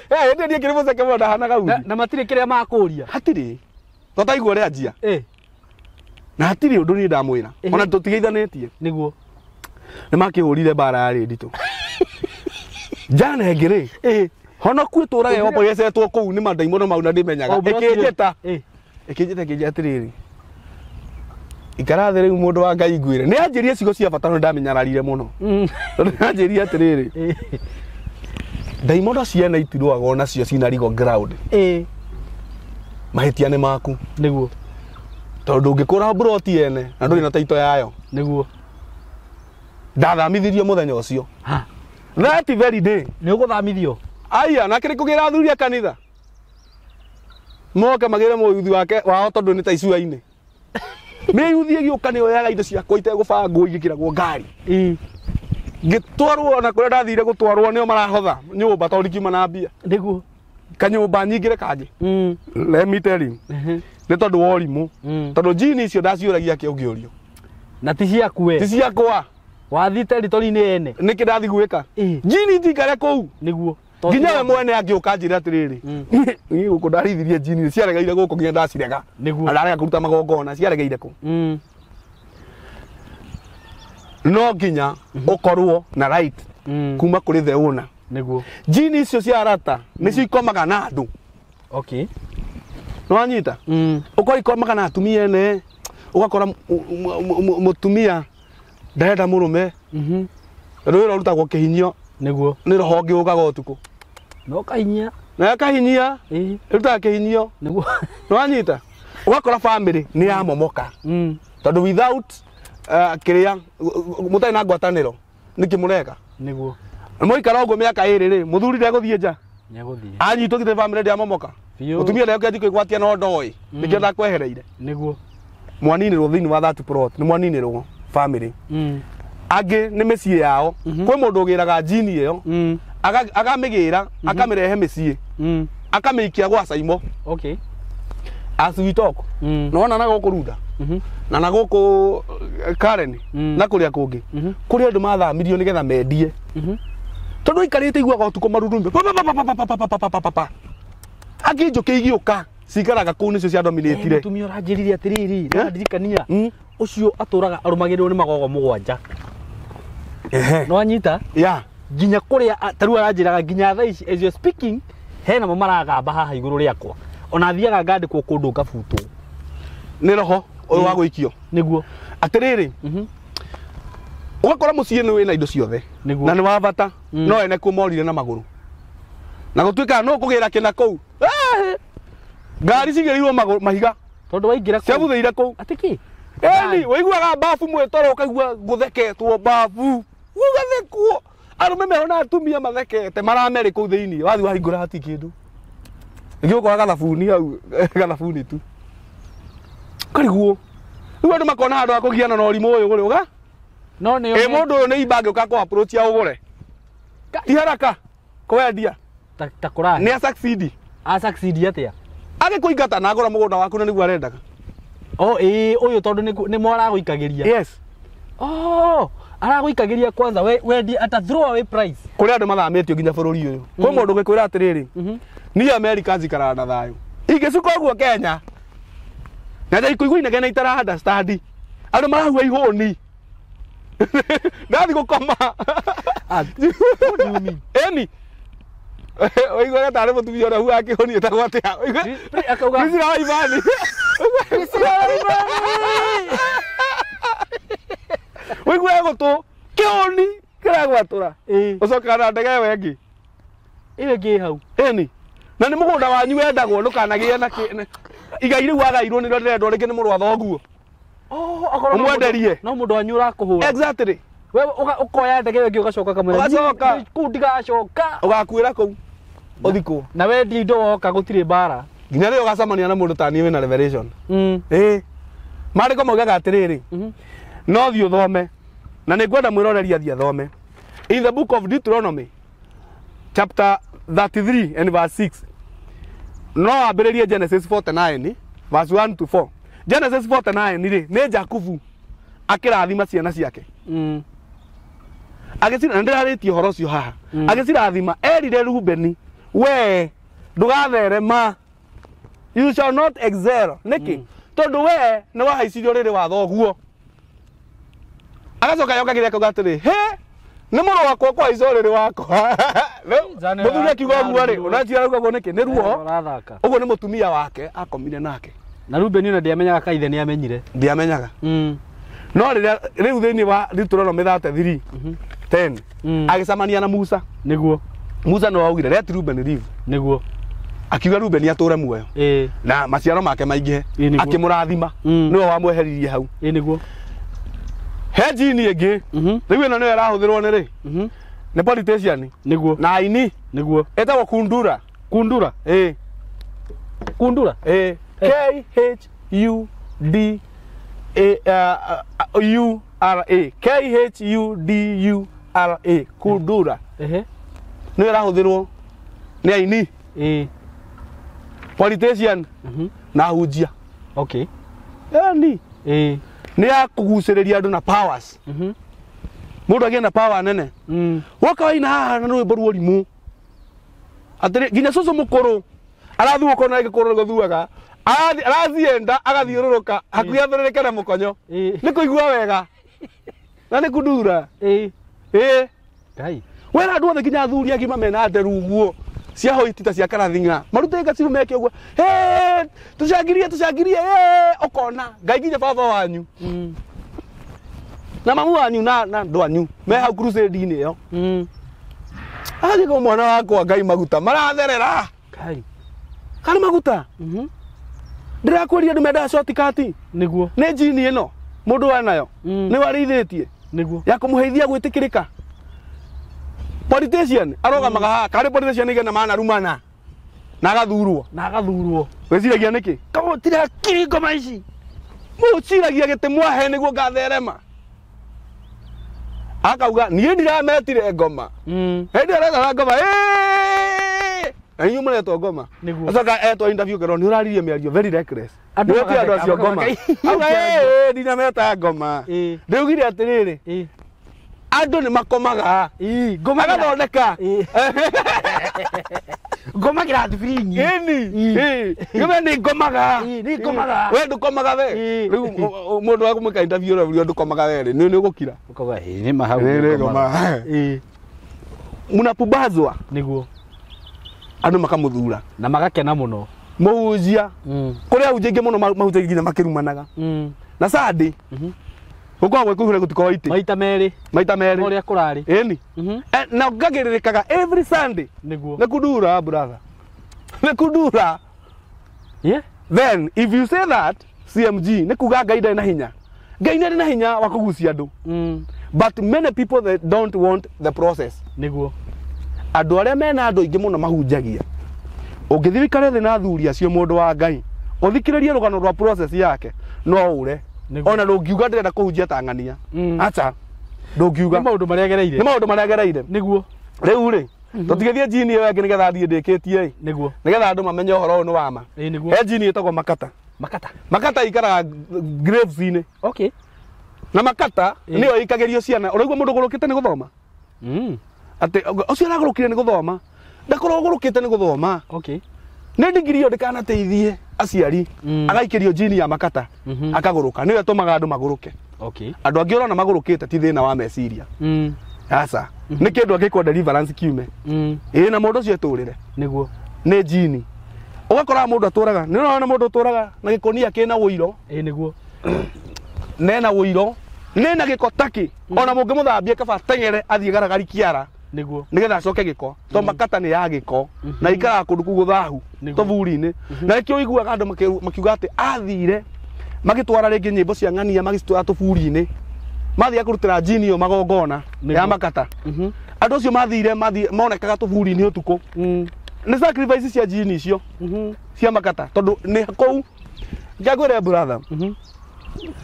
Hĩndĩ niĩ ngĩrĩ mũceke mũno ndahanaga uthi. Na matirĩ kĩrĩa makũria? Hatirĩ. Tũtaigua ũrĩa anjia. Na hatirĩ ũndũ niĩ ndamwĩra. Ona tũtigeithanĩtie. Nĩguo. Nĩ makĩhũrire mbara yarĩ nditũ. Njana ĩngĩ rĩ honoku ĩtũraga ĩhoborecetwo kũu nĩ mandaimono mau na ndĩmenyaga. Ĩkĩnjĩta. Ĩkĩnjĩta ĩkĩnjĩra atĩrĩrĩ. Ikara thĩ rĩu mũndũ wa Ngai ngwĩre. Nĩ anjĩrie ciugo cia bata no ndamenyararire mũno. Tondũ nĩ anjĩrie atĩrĩrĩ. Ndaimono ciene itirũaga onacio cina legal ground. Mahĩtia nĩ maku. Nĩguo. Tondũ ũngĩkũra mburoti ene na ndũrĩ na taito yayo. Nĩguo. Ndathamithirio mũthenya ũcio. That very day. Nĩ ũgũthamithio? Aya, na kĩrĩkũ kĩrathuri a kanitha? Moke magĩre mũyuthi wake wao tondũ nĩ ta icua-inĩ. Mĩyuthi ĩgĩũka nĩ yoyaga indo ciakwa itegũbangwo igĩkĩragwo ngari. Ngĩtwarwo na kũrĩa ndathire gũtwarwo nĩo marahotha nyũmba tondũ ndikiuma na mbia. Nĩguo. Kanyũmba nyingĩre kangĩ. Let me tell you. Nĩ tondũ wa ũrimũ. Tondũ njini icio ndaciũragia kĩ ũngĩũrio. Na ti ciaku we. Ti ciakwa. Wathiĩ territory-inĩ ene. Nĩkĩ ndathi gwĩka? Njini itikare kũu. Nĩguo. Nginya we mwene angĩũka anjĩre atĩrĩrĩ. Niĩ gũkũ ndarithirie njini ciaregeire gũkũ nginya ndacirega. Nĩguo. Na ndarega kũruta magongona ciaregeire kũ. No nginya ũkorwo na right kuma kũrĩ the owner. Nĩguo. Njini icio cia arata nĩcio ikomaga na andũ. Okay. Nĩwanyita? Ũkorwo ikomaga na atumia ene, ũgakora mũtumia ndarenda mũrũme. Tondũ wĩra ũrutagwo kĩhinyio. Nĩguo. Nĩ roho ũngĩ ũkaga ũtukũ. No kahinyia. Na kahinyia. Ĩrutaga kĩhinyio. Nĩguo. Nĩwanyita? Ũgakora family nĩ yamomoka. Tondũ without kĩrĩa mũtarĩ na ngwatanĩro nĩkĩ mũreka? Nĩguo. Mũikara ũguo mĩaka ĩrĩ rĩ, mũthuri ndegũthiĩ nja. Nĩegũthiĩ. Anyitwo githĩ family ndĩamomoka. Mũtumia ndegũkĩanjia kwĩgwatia no ndoĩ. Nĩkĩo ndakwehereire. Nĩguo. Mwaninĩrwo thĩinĩ wa that plot, nĩ mwaninĩrwo family. Angĩ nĩ mĩciĩ yao. Kwĩ mũndũ ũgĩraga njini ĩyo, akamĩgĩra, akamĩrehe mĩciĩ, akamĩikia gwa Saimo. Okay. As we talk. Nĩwona na gũkũ Runda? Na gũkũ Karen, na kũrĩa kũngĩ. Kũrĩ andũ mathamirio nĩgetha mendie. Tondũ aikarĩte iguaga ũtukũ marurumĩ. Pa pa pa pa pa pa pa pa pa pa pa. Angĩ njũkĩ igĩũka cikaraga kũu nĩcio ciadominatire. Mũtumia ũranjĩrire atĩrĩrĩ, nĩwandirikania. Ũcio atũraga arũmagĩrĩrwo nĩ magogo mũgwanja. Nĩwanyita? Yeah. Nginya kũrĩa ta rĩu aranjĩraga nginya thaa ici as you are speaking hena mo maragamba haha igũrũ rĩakwa. Ona thiaga ngandĩkwo kũndũ ngabutwo. Nĩ roho ũyũ wa gũikio. Nĩguo. Atĩrĩrĩ. Ũgakora mũciĩ nĩ wĩna indo ciothe. Nĩguo. Na nĩ wa bata. No ene kuo morire na magũrũ. Na gũtuĩkaga no kũgĩra kĩna kũu. Ngari cigĩrĩirwo magũrũ mahiga. Tondũ waingĩra kũu. Ciabuthĩire kũu. Atĩ kĩ? Ĩni, ũiguaga babu mwĩtoro ũkaigua gũtheketwo babu. Gũgathekwo. Arũme meho na atumia mathekete maramerĩ kũu thĩinĩ. Wathiĩ wahingũra hatirĩ kĩndũ. Ĩgĩũkora gathabuni hau, gathabuni tu. Kariguo. Rĩu andũ makona handũ ha kũgiana na ũrimũ ũyũ ũrĩ ũga? No nĩ Ĩ mũndũ ũyũ nĩ imba angĩũka kũ approach ya ũgũre. Ti haraka kwendia. Ta kũrahe. Nĩ a succeed. A succeed atĩa? Agĩkũingata na agũra mũgũnda waku na nĩguo arendaga. Oh, ĩĩ ũyũ tondũ nĩ mwaragũikagĩria. Yes. Oh, aragũikagĩria kwanza wendie at a throw away price. Kũrĩ andũ mathamĩtio nginya bũrũri ũyũ. Kwĩ mũndũ ũngĩkwĩra atĩrĩrĩ, niĩ America njikaraga na thayũ. Ingĩcuka ũguo Kenya. Na ndaikũigua inegene itara understand. Andũ marahua ihũni. Ndathi gũkoma. What do you mean? Ĩni. Ũiguaga tarĩ mũtumia ũrĩa ũhuaga kĩhũni ĩtagwo atĩa? Akauga Priscilla wa Imani. Priscilla wa Imani. Ũiguaga gũtũ kĩhũni kĩragwatũra. Ũcokaga na ndege ĩyo ĩngĩ. Ĩyo ĩngĩ ĩ hau. Ĩni. Na nĩ mũgũnda wanyu wendagwo ndũkanagĩe na igai rĩu wagairwo nĩrĩo rĩrendwo rĩngĩ nĩ mũrũ wa thoguo. Oh, akorwo Ũmwenderie. no mũndũ wanyu ũrakũhũra. Exactly. We ũkoya ndege ĩyo ĩngĩ ũgacoka kamwĩra. Ũgacoka. Kũu ndigacoka. Ũgakuĩra kũu. Ũthikwo. Na wendie indo woka gũtirĩ mbara. Nginya rĩrĩa ũgacemania na mũndũ ta niĩ wĩna revelation. Ĩĩ. Maandĩko maugaga atĩrĩrĩ. No thiĩ ũthome. Na nĩ ngwenda mwĩroreri athiĩ athome. In the book of Deuteronomy chapter 33 and verse 6. No ambĩrĩrie Genesis 49 verse 1 to 4. Genesis 49 rĩ nĩ Jakubu akĩrathima ciana ciake. Agĩcira na ndĩrarĩtie ũhoro ũcio haha. Agĩcirathima erire Rubeni, we ndũgatherema. You shall not excel. Nĩkĩ? Tondũ we nĩ wahaicirio rĩrĩ wa thoguo. Agacoka yokagĩra akauga atĩrĩ, he Nĩ mũrũ wakwa kwa icorĩrĩ wakwa. Mũthuri akiuga ũguo rĩ, ũnanjĩra arauga ũguo nĩkĩ? Nĩ ruo. Ũguo nĩ mũtumia wake akomire nake. Na Rubeni ona ndiamenyaga kaithe nĩ amenyire. Ndiamenyaga. No rĩrĩa rĩu thĩinĩ wa Deuteronomy 33 10 agĩcemania na Musa. Nĩguo. Musa no augire let Reuben live. Nĩguo. Akiuga Reuben atũre muoyo. Na maciaro make maingĩhe. Akĩmũrathima. Nĩwe wamweheririe hau. Nĩguo. He jini ĩngĩ. Rĩu ĩno nĩyo ĩrahũthĩrwo nĩ rĩ? Nĩ politician. Nĩguo. Na aini. Nĩguo. Ĩtagwo Kundura. Kundura? Kundura? K H U D A U R A. K H U D U R A. Kundura. Nĩyo ĩrahũthĩrwo nĩ aini. Politician. Na hunjia. Okay. Yani. Nĩ ya kũgucĩrĩria andũ na powers. Mũndũ agĩe na power nene. Woka waina haha na rwĩmbo ruo rimũ. Atĩrĩ nginya cũcũ mũkũrũ arathuo kona gĩkũrũ gũthuaga. Arathienda agathiũrũrũka hakuhĩ athũrĩrĩke na mũkonyo. Nĩ kũigua wega. Na nĩ kundura. Ngai. Wera andũ othe nginya athuri agima mena nderu ũguo. Cia hoiti ta cia karathinga. Marutĩte gacibu meke ũguo. Tũcangirie tũcangirie ũkona Ngai nginya baba wanyu. Na mamu wanyu na andũ anyu me hau crusade-inĩ ĩyo. Agathiĩ kwa mwana wakwa Ngai maguta maratherera. Ngai. Kana maguta? Ndĩrakwĩrire andũ mendaga shortcut. Nĩguo. Nĩ jini ĩno mũndũ wanayo. Nĩ warĩithĩtie. Nĩguo. Ya kũmũheithia gwĩtĩkĩrĩka. Politician arogamaga haha karĩ politician igana mana rumana na agathurwo. Na agathurwo. Wĩciragia nĩkĩ? Kamũtira hakiri ngoma ici. Mũciragia gĩtĩ mwahe nĩguo ngatherema. Akauga niĩ ndirametire ngoma. Hĩndĩ ĩyo aretha ngoma. Na inyuĩ mũretwo ngoma. Acoka etwo interview kerwo nĩ ũraririe mĩario very reckless. Andũ Nĩ andũ acio ngoma. Auga ndinameta ngoma. Ndĩugire atĩrĩrĩ. Andũ nĩ makomaga. Agathondeka. Ngomagĩra thibiringi. Ĩni. Ngome nĩ ngomaga. Nĩ ngomaga. We ndũkomaga we. Rĩu mũndũ wa kũmwĩka interview ũrĩa ndũkomaga we rĩ, nĩ ũgũkira. Ũkauga nĩ ma hau. Nĩ ngomaga. Mũnapubazwa. Nĩguo. Andũ makamũthura. Na magakena mũno. Mũhunjia. Kũrĩa ahunjia aingĩ mũno mahunjagia nginya makĩrumanaga. Na Sunday. Gũkoragwo gwĩ kũihũre gũtikoragwo itĩ. Maita merĩ. Maita merĩ. Ũrĩa kũrarĩ. Ĩni. Na ngagĩrĩrĩkaga every Sunday. Nĩguo. Nĩ kundura brother. Nĩ kundura. Yeah. Then if you say that CMG nĩ kuga Ngai ndarĩ na hinya. Ngai nĩ arĩ na hinya wa kũgucia andũ. But many people they don't want the process. Nĩguo. Andũ arĩa mena andũ aingĩ mũno mahunjagia. Ũngĩthiĩ wĩikare thĩ na athuri acio mũndũ wa Ngai, ũthikĩrĩrie rũgano rwa process yake, no ũre. Ona ndũngiuga ndĩrenda kũhunjia ta ng'ania. Acha. Ndũngiuga. Nĩ maũndũ marĩa agereire. Nĩ maũndũ marĩa agereire. Nĩguo. Rĩu rĩ, tũtigĩthiĩ jini ĩyo ĩngĩ nĩgetha thiĩ ndĩkĩtie ĩ. Nĩguo. Nĩgetha andũ mamenye ũhoro ũyũ nĩ wa ma. Nĩguo. He jini ĩtagwo Makata. Makata. Makata ikaraga graves-inĩ. Okay. Na Makata nĩyo ĩikagĩrio ciana. Ũraigua mũndũ ũgũrũkĩte nĩ gũthoma? Atĩ ũcio aragũrũkire nĩ gũthoma. Ndakorwo ũgũrũkĩte nĩ gũthoma. Okay. Nĩ ndigiri ĩyo ndĩkanateithie aciari. Agaikĩrio jini ya Makata. Akagũrũka. Nĩyo ĩtũmaga andũ magũrũke. Okay. Andũ angĩ ũrona magũrũkĩte ti thĩna wa meciria. Aca. Nĩ kĩndũ angĩkwo deliverance kiume. Na mũndũ ũcio etũrĩre. Nĩguo. Nĩ jini. Ũgakora mũndũ atũraga. Nĩ ũrona mũndũ ũtũraga na gĩkũnia kĩna ũiro. Nĩguo. Nena ũiro. Nena gĩko takĩ. Ona mũngĩmũthambia kaba teng'ere athiĩ garagari kĩara. Nĩguo. Nĩgetha acoke gĩko. To Makata nĩ ya gĩko. Na ikaraga kũndũ kũu gũthahu. Tũburi-inĩ. Na nĩkĩo ũiguaga andũ makiuga atĩ athire magĩtwara rĩngĩ nyĩmbo cia ng'ania magĩcitwara tũburi-inĩ. Mathiaga kũrutĩra jini ĩyo magongona ya Makata. Andũ acio mathire monekaga tũburi-inĩ ũtukũ. Nĩ sacrifice cia jini icio cia Makata tondũ nĩ kũu. Ngĩkwĩre brother.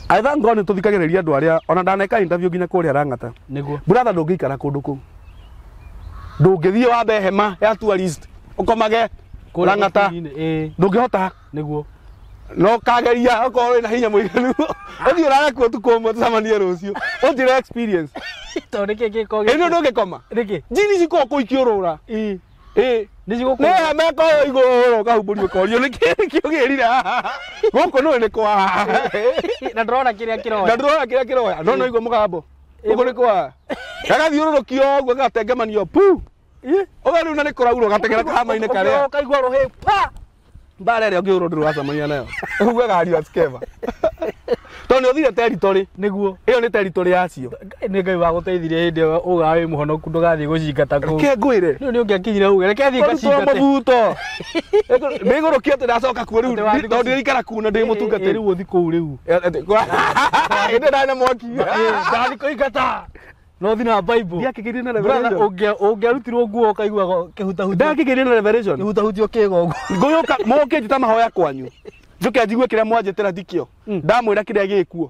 I thank God nĩ tũthikagĩrĩria andũ arĩa ona ndaneka interview nginya kũrĩa Lang'ata. Nĩguo. Brother ndũngĩikara kũndũ kũu. Ndũngĩthiĩ wambe hema ya tourist ũkomage Lang'ata. Ndũngĩhota. Nĩguo. No kageria okorwo wĩna hinya mũiganu. Ũthiĩ ũrare kuo ũtukũ ũmwe tũcemanie rũciũ. Ũnjĩre experience. Tondũ nĩkĩ gĩko Ĩno ndũngĩkoma. Nĩkĩ? Jini cikoragwo kũu ikĩũrũra. Nĩ cigũkũ. Nĩ hema ĩkoragwo igũrũ ũkahumbũrio ũkorio nĩkĩ kĩũgĩrire haha. Gũkũ nĩũĩ nĩ kwa haha. Na ndũrona kĩrĩa kĩroya. Na ndũrona kĩrĩa kĩroya. No no igua mũgambo. Gũkũ nĩ kwa. Gagathiũrũrũkio ũguo gagatengemanio pu. Ũga rĩu na nĩ kũraurwo gategera kahama-inĩ karĩa. Ũkaigua rũhĩ pa. Mbara ĩrĩa ũngĩhũrwo ndũrĩ wacemania nayo. Ugaga ariũ Skeva. Tondũ nĩ ũthire territory. Nĩguo. Ĩyo nĩ territory yacio. Ngai nĩ Ngai wagũteithirie hĩndĩ ĩyo uga wĩ mũhonoku ndũgathiĩ gũcingata kũu. Reke ngwĩre. Rĩu nĩ ũngĩakinyire uge reke thiĩ Kũrutwo ngacingate. mũbuto. Nĩngũrũkia atĩ ndacoka kuo rĩu Atĩ wathiĩ tondũ ndiraikara kuo na ndĩ mũtungatĩri. Rĩu ũthi kũu rĩu. Hĩndĩ ndarĩ na mwaki. Ndathiĩ kũingata. No thi na Bible. Ndiakĩgĩire na Brother, revelation. ũngĩarutirwo nguo ũkaigua kĩhutahutio. Ndakĩgĩire na revelation. Kĩhutahutio kĩga ũguo. Ngũyũka mũke njĩta mahoya kwanyu. Njũke njigue kĩrĩa mwanjĩtĩra tikĩo. Ndamwĩra kĩrĩa gĩkuo.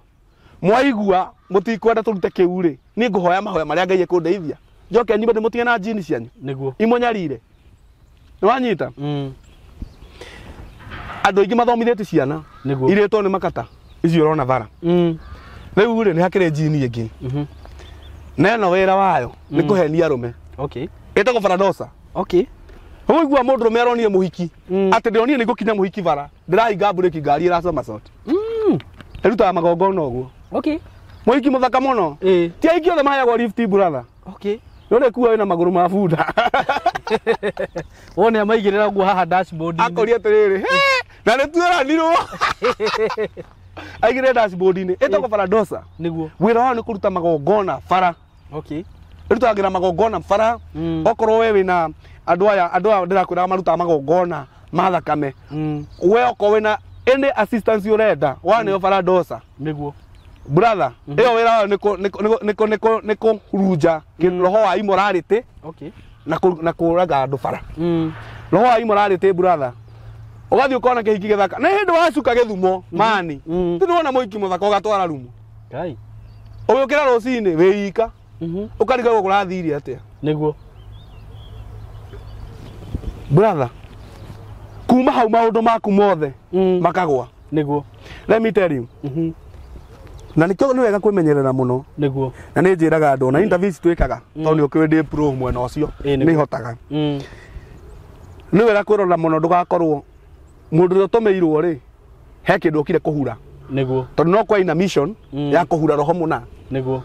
Mwaigua mũtikwenda tũrute kĩu rĩ. Niĩ ngũhoya mahoya marĩa Ngai ekũndeithia. Njoke nyimbe ndĩmũtige na njini cianyu. Nĩguo. Imũnyarire. Nĩwanyita? Andũ aingĩ mathomithĩtie ciana. Nĩguo. Irĩtwo nĩ makata. Icio ũrona bara. Rĩu rĩ nĩ hakĩrĩ njini ĩngĩ. Na ĩno wĩra wayo nĩ kũhenia arũme. Okay. Ĩtagwo baradosa. Okay. Ũigua mũndũ ũrũme aronire mũhiki. Atĩ ndĩronire nĩ ngũkinya mũhiki bara. Ndĩrahinga mburĩki ngari ĩracoma coti. Ĩrutaga magongona ũguo. Okay. Mũhiki mũthaka mũno. Ti aingĩ othe maheagwo lift brother. Okay. Nĩ ũrĩkua wĩna magũrũ ma bunda. Wone amaigĩrĩra ũguo haha dashboard-inĩ. Akoria atĩrĩrĩ, "Hĩ, na nĩ tuoranirwo." Aigĩrĩre dashboard-inĩ. Ĩtagwo baradosa. Nĩguo. Wĩra wao nĩ kũruta magongona bara. Okay. Ĩrutagĩra magongona bara. Okorwo we wĩna andũ aya ndĩrakwĩra marutaga magongona ma thakame. We okorwo wĩna any assistance ũrenda waneo baradosa. Nĩguo. Brother, ĩyo wĩra wayo nĩ kũhurunja roho wa immorality. Okay. Na kũraga andũ bara. Roho wa immorality brother. Ũgathiĩ ũkona kĩhiki gĩthaka. Nĩ hĩndĩ wacuka gĩthumo mani. Ti nĩwona mũhiki mũthaka ũgatwara rumu. Ngai. Ũgĩũkĩra rũcinĩ wĩ ika. Ũkarigagwo kũrathiire atĩa. Nĩguo. Brother, kuma hau maũndũ maku mothe makagwa. Nĩguo. Let me tell you. Na nĩkĩo nĩ wega kwĩmenyerera mũno. Nĩguo. Na nĩ njĩraga andũ na interviews twĩkaga tondũ nĩ ũkĩũĩ ndĩ pro mwena ũcio nĩ hotaga. Nĩ wega kwĩrora mũno ndũgakorwo mũndũ ũrĩa ũtũmĩirwo rĩ he kĩndũ okire kũhura. Nĩguo. Tondũ no kwa ina mission ya kũhura roho mũna. Nĩguo.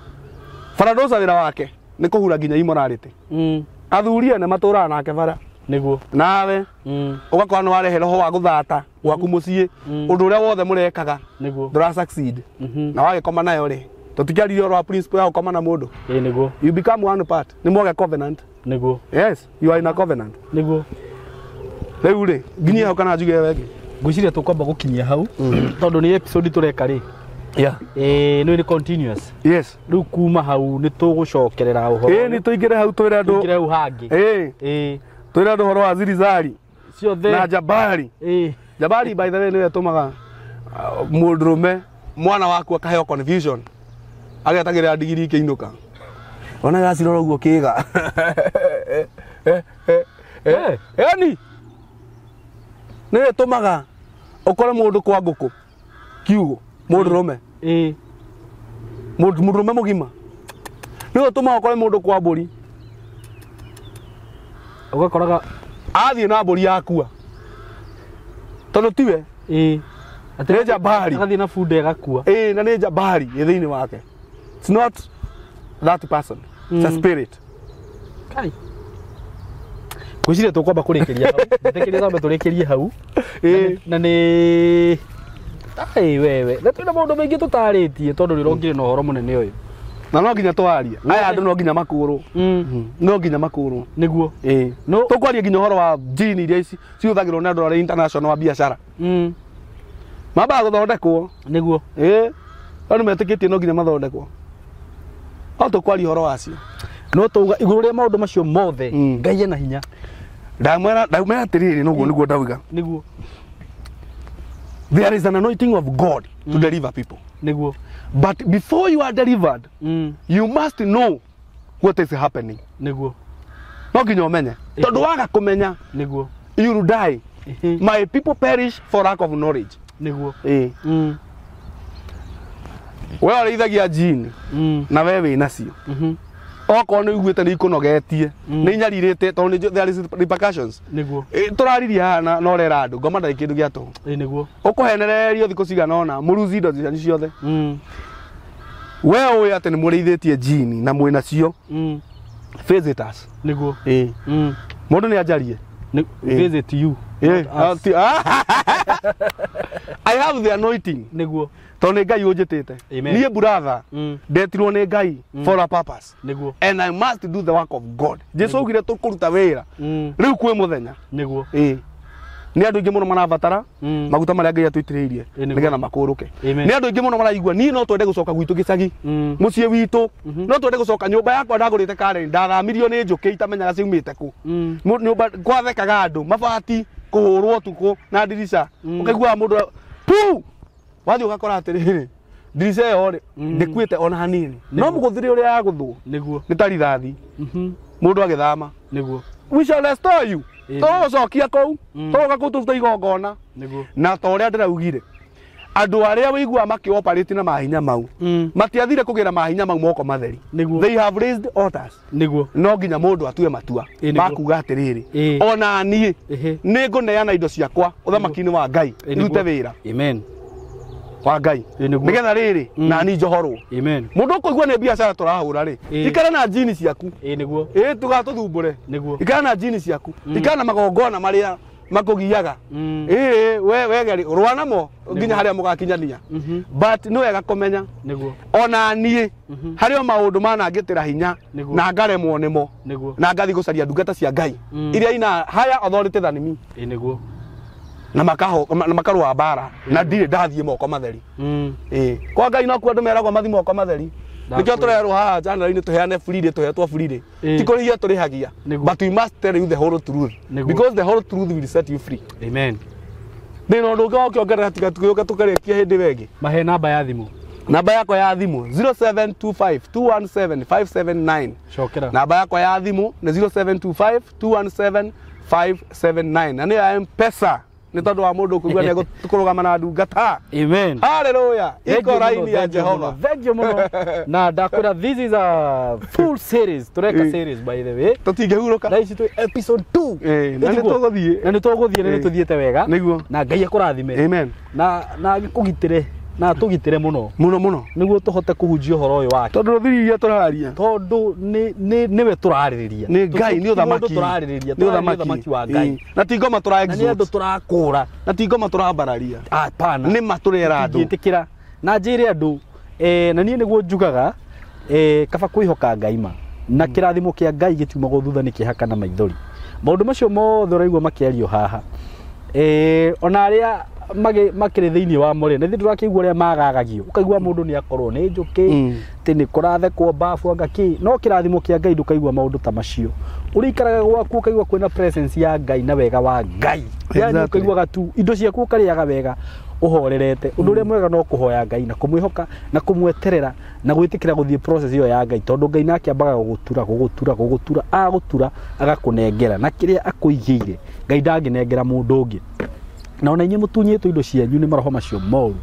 Baradosa wĩra wake nĩ kũhura nginya immorality. Athuri ene matũraga nake bara. Nĩguo. Nawe ũgakorwo nĩ warehe roho wa gũthata gwaku mũciĩ ũndũ ũrĩa wothe mũrekaga Nĩguo. ndũra succeed. Na wagĩkoma nayo rĩ tũtikĩaririe ũhoro wa principle ya gũkoma na mũndũ. Nĩguo. You become one part. Nĩ mwoge covenant. Nĩguo. Yes, you are in a covenant. Nĩguo. Rĩu rĩ nginyie hau kana njuge wengĩ. Ngwĩciria tũkwamba gũkinyia hau tondũ nĩ episode tũreka rĩ. Yeah. Nĩ continuous. Yes. Rĩu kuma hau nĩ tũgũcokerera ũhoro. Nĩ tũingĩre hau twĩre andũ. Tũingĩre hau hangĩ. Twĩre andũ ũhoro wa zirizari. Ciothe. Na jabari. Jabari by the way nĩwe ĩtũmaga mũndũrũme mwana waku akaheo confusion. Agetagĩrĩra ndigiri ikĩinũka. Ona gacirora ũguo kĩga. Eni. Nĩwe ĩtũmaga ũkore mũndũ kwa ngũkũ kiugo mũndũrũme. Mũndũrũme mũgima. Nĩwe ĩtũmaga ũkore mũndũ kwa mbũri. Ũgakoraga athiĩ na mbũri yakua. Tondũ tiwe. Nĩ jabari. Agathiĩ na bunda ĩgakua. Na nĩ jabari ĩ thĩinĩ wake. It's not that person. It's a spirit. Kai. Ngwĩciria tũkwamba kũrĩkĩria hau. Njĩtĩkĩria twambe tũrĩkĩrie hau. Na nĩ ai wewe. Na twĩna maũndũ maingĩ tũtarĩtie tondũ nĩ ũrokire na ũhoro mũnene ũyũ. Na no nginya twarie. Aya andũ no nginya makũrwo. No nginya makũrwo. Nĩguo. No tũkwaria nginya ũhoro wa jini iria ici cihũthagĩrwo nĩ andũ arĩa international wa biacara. Mambaga gũthondekwo. Nĩguo. Andũ metĩkĩtie no nginya mathondekwo. No tũkwaria ũhoro wacio. No tauga igũrũ rĩa maũndũ macio mothe Ngai ena hinya. Ndamwĩra atĩrĩrĩ noguo nĩguo ndauga. Nĩguo. There is an anointing of God to deliver people. Nĩguo. But before you are delivered, you must know what is happening. Nĩguo. No nginya ũmenye. Tondũ waga kũmenya, Nĩguo. you will die. My people perish for lack of knowledge. Nĩguo. We ũrĩithagia jini na we wĩ nacio. Okorwo nĩ ũiguĩte nĩ ikũnogetie, nĩ inyarirĩte tondũ there is repercussions. Nĩguo. Tũraririe haha na ũrera andũ, ngoma ndarĩ kĩndũ gĩa tũhũ. Nĩguo. Ũkũhenererio thikũ cigana ũna, mũruzi indo cianyu ciothe. We ũĩ atĩ nĩ mũrĩithĩtie jini na mwĩna cio. Visitors. Nĩguo. Ĩĩ. Mũndũ nĩ anjarie. Visit you. Ĩĩ. I have the anointing. Nĩguo. Tondũ nĩ Ngai ũnjĩtĩte. Niĩ brother, ndetirwo nĩ Ngai for a purpose. Nĩguo. And I must do the work of God. Jesu augire tũkũruta wĩra. Rĩu kwĩ mũthenya. Nĩguo. Ĩĩ. Nĩ andũ aingĩ mũno marabatara maguta marĩa Ngai atũitĩrĩirie nĩgetha makũrũke. Nĩ andũ aingĩ mũno maraigua niĩ no twende gũcoka gwitũ gĩcagi, mũciĩ witũ, no twende gũcoka nyũmba yakwa ndagũrĩte Karen, ndathamirio nĩ njũkĩ itamenyaga ciumĩte kũ. Nyũmba gwathekaga andũ, mabati kũhũrwo ũtukũ na ndirica, ũkaiguaga mũndũ pu wathiĩ ũgakora atĩrĩrĩ ndirica ĩyo rĩ ndĩkuĩte ona hanini, no mũgũthire ũrĩa yagũthwo Nĩguo. nĩ ta rithathi, mũndũ agĩthama. Nĩguo. We shall restore you. Tũgũcokia kũu, tũgoka kũu tũrute igongona. Nĩguo. Na ta ũrĩa ndĩraugire, andũ arĩa wĩiguaga makĩoperate na mahinya mau, matiathire kũgĩra mahinya mau moko matheri. Nĩguo. They have raised altars. Nĩguo. No nginya mũndũ atue matua makuga atĩrĩrĩ, ona niĩ nĩ ngũneana indo ciakwa ũthamaki-inĩ wa Ngai, irute wĩra Amen. wa Ngai, nĩgetha rĩrĩ nani njohorwo. Amen. Mũndũ ũkũigua nĩ biacara tũrahũra rĩ, ikara na jini ciaku. Nĩguo. Ĩĩ, tũgatũthumbũre. Nĩguo. Ikara na jini ciaku, ikara na magongona marĩa makũgiaga. Ĩĩ, we wegeri rũa namo nginya harĩa mũgakinyania. But nĩ wega kũmenya Nĩguo. ona niĩ harĩ o maũndũ manangĩtĩra hinya na ngaremwo nĩmo, na ngathiĩ gũcaria ndungata cia Ngai iria ina higher authority than me. Nĩguo. Na makarũa mbara na ndirĩ ndathiĩ moko matheri. Ĩĩ, kwa Ngai no kuo andũ meragwo mathiĩ moko matheri. Nĩkĩo tũrerwo haha channel-inĩ tũheane free, tũhetwo free. Ti kũrĩhia tũrĩhagia. But we must tell you the whole truth. Because the whole truth will set you free. Amen. Ndĩna ũndũ ũngĩ wa gũkĩongerera tiga tũgĩũke tũkarĩkia hĩndĩ ĩyo ĩngĩ. Mahe namba ya thimũ. Namba yakwa ya thimũ 0725 217 579. Cokera. Namba yakwa ya thimũ nĩ 0725 217 579. Na nĩyo ya M-Pesa. Nĩ tondũ wa mũndũ ũkũigua nĩ egũkũrũgama na ndungata. Amen. Hallelujah. Iko raini ya Jehova. Thank you mũno. Na ndakwĩra this is a full series. Tũreka series by the way. Tũtingĩhurũka. Thaa ici twĩ episode 2. Na nĩ tũgũthiĩ. Na nĩ tũgũthiĩ na nĩ tũthiĩte wega. Nĩguo. Na Ngai akũrathime. Amen. Na agĩkũgitĩre. Na atũgitĩre mũno. Mũno mũno. Nĩguo tũhote kũhunjia ũhoro ũyũ wake. Tondũ rũthiri iria tũraria. Tondũ nĩwe tũrarĩrĩria. Nĩ Ngai, nĩ ũthamaki. Tũrarĩrĩria. Nĩ ũthamaki wa Ngai. Na ti ngoma tũra Na nĩ andũ exalt. tũrakũra. Na ti ngoma tũrambararia. Hapana. Nĩ ma tũrera andũ. Tũtingĩtĩkĩra. Na njĩre andũ, na niĩ nĩguo njugaga, kaba kwĩhoka Ngai ma. Na kĩrathimo kĩa Ngai gĩtiumagwo thutha nĩ kĩeha kana maithori. Maũndũ macio mothe ũraigua makĩario haha. Ona arĩa makĩrĩ thĩinĩ wa mo rĩ, nĩ ndũrakĩigua ũrĩa magagagio. Ũkaigua mũndũ nĩ akorwo nĩ njũkĩ, atĩ nĩ kũrathekwo mbabu anga kĩ. No kĩrathimo kĩa Ngai ndũkaigua maũndũ ta macio. Ũrĩikaraga gwaku ũkaigua kwĩna presence ya Ngai na wega wa Ngai. Yani ũkaiguaga tu indo ciaku ũkarĩaga wega ũhorerete. Ũndũ ũrĩa mwega no kũhoya Ngai na kũmwĩhoka na kũmweterera na gwĩtĩkĩra gũthiĩ process ĩyo ya Ngai, tondũ Ngai nake ambaga gũgũtura gũgũtura gũgũtura, agũtura agakũnengera na kĩrĩa akũigĩire Ngai ndangĩnengera mũndũ ũngĩ. Na ona inyuĩ mũtunyĩtwo indo cianyu nĩ maroho macio moru,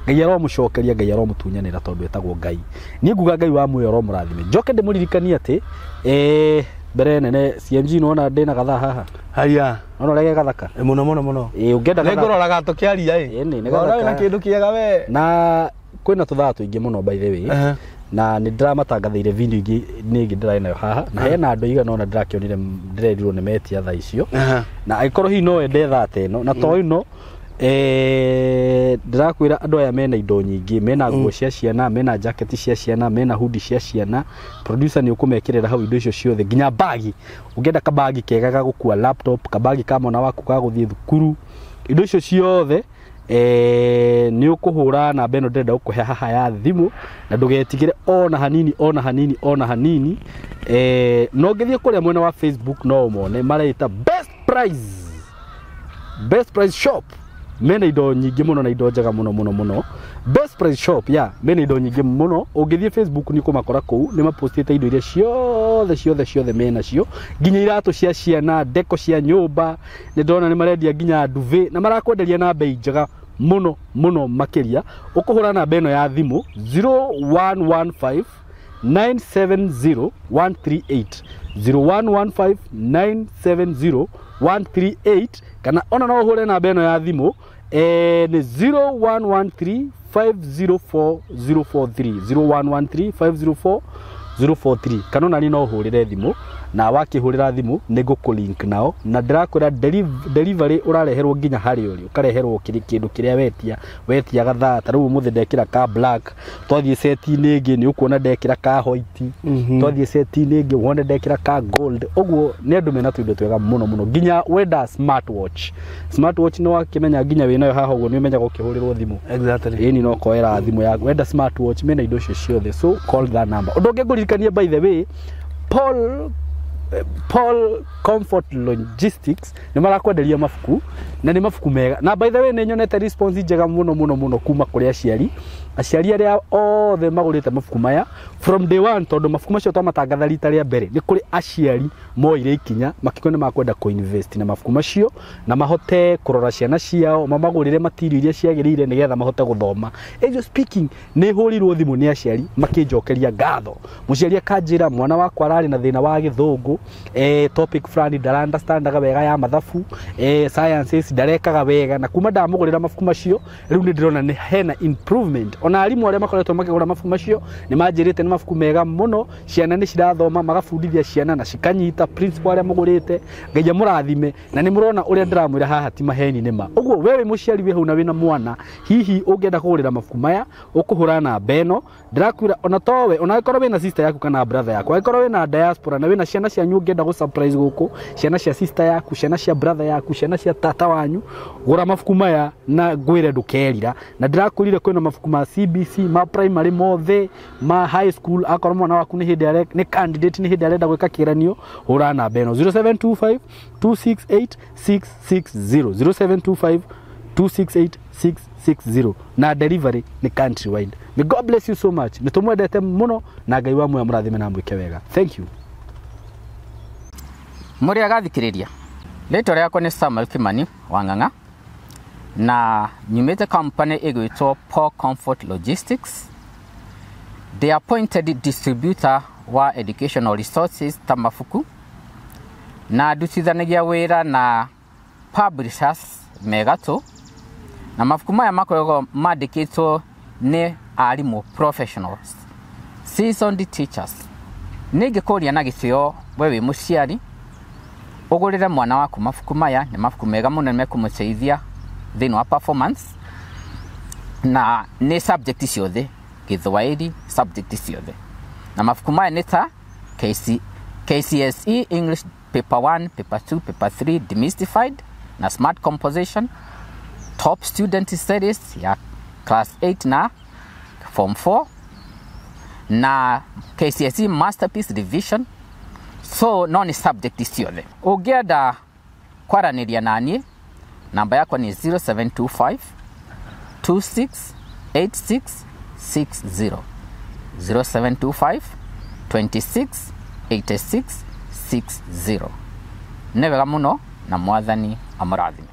Ngai aromũcokeria, Ngai aromũtunyanĩra tondũ etagwo Ngai. Niĩ nguga Ngai wa muoyo aromũrathime. Njoke ndĩmũririkanie atĩ mbere nene CMG nĩwona ndĩna gathaa haha. Haya. Nona ũrĩa ge gathaka? Mũno mũno mũno. Ĩĩ, ũngĩenda gathaa. Nĩngũroraga tũkĩaria ĩ. Ĩĩ, nĩ Ngorora gathaka. wĩna kĩndũ kĩega we. Na kwĩna tũthaa tũingĩ mũno by the way. Na nĩ ndĩramatangathĩire video ingĩ nĩ ĩngĩ ndĩrarĩ nayo haha. Na hena andũ aigana ũna ndĩrakĩonire ndĩrerirwo nĩ metia thaa icio. Na angĩkorwo hihi no wende thaa ta ĩno, na to ĩno, ndĩrakwĩra andũ aya mena indo nyingĩ, mena nguo cia ciana, mena jacket cia ciana, mena hoodie cia ciana. Producer nĩ ũkũmekĩrĩra hau indo icio ciothe, nginya bagi. Ũngĩenda kabagi kega ga gũkua laptop, kabagi ka mwana waku ga gũthiĩ thukuru, indo icio ciothe nĩ ũkũhũra namba ĩno ndĩrenda gũkũhe haha ya thimũ, na ndũgetigĩre ona hanini ona hanini ona hanini. No ngĩthiĩ kũrĩa mwena wa Facebook no ũmone mareita Best Price, Best Price Shop. Mena indo nyingĩ mũno na indo njega mũno mũno mũno. Best Price Shop ya mena indo nyingĩ mũno. Ũngĩthiĩ Facebook nĩ ũkũmakora kũu, nĩ mapostĩte indo iria ciothe ciothe ciothe mena cio, nginya iratũ cia ciana, ndeko cia nyũmba, nĩ ndona nĩ marendia nginya duvet, na marakwenderia na bei njega mũno mũno makĩria. Ũkũhũra namba ĩno ya thimũ 0115 970 138, 0115 970 138, kana ona no ũhũre namba ĩno ya thimũ Nĩ 0113 504 043 0113 504 043 kana ona niĩ no ũhũrĩre thimũ, na wakĩhũrĩra thimũ nĩ ngũkũ-link nao, na ndĩrakwĩra delivery ũrareherwo nginya harĩa ũrĩ, ũkareherwo kĩndũ kĩrĩa wetia gathaa. Ta rĩu ũmũthĩ ndekĩra ka black, twathiĩ set-inĩ ĩngĩ nĩ ũkuona ndekĩra ka white, twathiĩ set-inĩ ĩngĩ wone ndekĩra ka gold. Ũguo nĩ andũ mena tũindo twega mũno mũno, nginya wenda smartwatch. Smartwatch nĩ wakĩmenya nginya wĩnayo haha ũguo nĩ ũmenyaga ũkĩhũrĩrwo thimũ. Ĩni no koera thimũ yaku. Wenda smartwatch, mena indo icio ciothe, so call that number. Ũndũ ũngĩ ngũririkanie, by the way, Paul Comfort Logistics nĩ marakwenderia mabuku, na nĩ mabuku mega. Na by the way, nĩ nyonete response njega mũno mũno mũno kuma kũrĩ aciari arĩa othe magũrĩte mabuku maya from day one, tondũ mabuku macio twamatangatha rita rĩa mbere, nĩ kũrĩ aciari moire ikinya makiuga nĩ makwenda kũ-invest na mabuku macio na mahote kũrora ciana ciao, mamagũrĩre material iria ciagĩrĩire nĩgetha mahote gũthoma. Angel speaking, nĩ hũrirwo thimũ nĩ aciari makĩnjokeria ngatho. Mũciari akanjĩra mwana wakwa ararĩ na thĩna wa gĩthũngũ, topic fulani ndara understandaga wega ya mathabu, sciences ndarekaga wega, na kuma ndamũgũrĩra mabuku macio rĩu nĩ ndĩrona nĩ hena improvement. Ona arimũ arĩa makoretwo makĩgũra mabuku macio nĩ manjĩrĩte nĩ mabuku mega mũno, ciana nĩ cirathoma, magabundithia ciana na cikanyita. Principal arĩa mũgũrĩte, Ngai amũrathime, na nĩ mũrona ũrĩa ndĩramwĩra haha ti maheni, nĩ ma. Ũguo we wĩ mũciari wĩ hau na wĩna mwana, hihi ũngĩenda kũgũrĩra mabuku maya, ũkũhũra namba ĩno ndĩrakwĩra. Ona towe, ona angĩkorwo wĩna sister yaku kana brother yaku, angĩkorwo wĩna diaspora na wĩna ciana cianyu ũngĩenda gũ surprise gũkũ, ciana cia sister yaku, ciana cia brother yaku, ciana cia tata wanyu, gũra mabuku maya na ngwĩre ndũkerira. Na ndĩrakwĩrire kwĩna mabuku ma CBC, ma primary mothe, ma high school. Akorwo mwana waku nĩ hĩndĩ nĩ candidate, nĩ hĩndĩ arenda gwĩka kĩgeranio, hũra namba ĩno 0725 268 660, 0725 268 660, na delivery nĩ countrywide. May God bless you so much. Nĩ tũmwendete mũno, na Ngai wa muoyo mũrathime na mwĩke wega. Thank you. Mũrĩ agathikĩrĩria, rĩtwa rĩakwa nĩ Samuel Kimani Wang'ang'a, na nyumĩte company ĩgwĩtwo Paul Comfort Logistics. The appointed distributor wa educational resources ta mabuku, na ndutithanagia wĩra na publishers megatũ, na mabuku maya makoragwo mandĩkĩtwo nĩ arimũ professionals, seasoned teachers. Nĩ ingĩkũria na gĩtĩo, we wĩ mũciari, ũgũrĩre mwana waku mabuku maya. Nĩ mabuku mega mũno, nĩ mekũmũteithia thĩinĩ wa performance, na nĩ subject ciothe, Gĩthwaĩri, subject ciothe. Na mabuku maya nĩ ta KCSE English paper 1, paper 2, paper 3 demystified na smart composition, top student series ya class 8 na form 4, na KCSE masterpiece revision. So no nĩ subject ciothe. Ũngĩenda kwaranĩria naniĩ, namba yakwa nĩ 0725 268660, 0725 26 86 60. Nĩ wega mũno, na Mwathani amũrathime.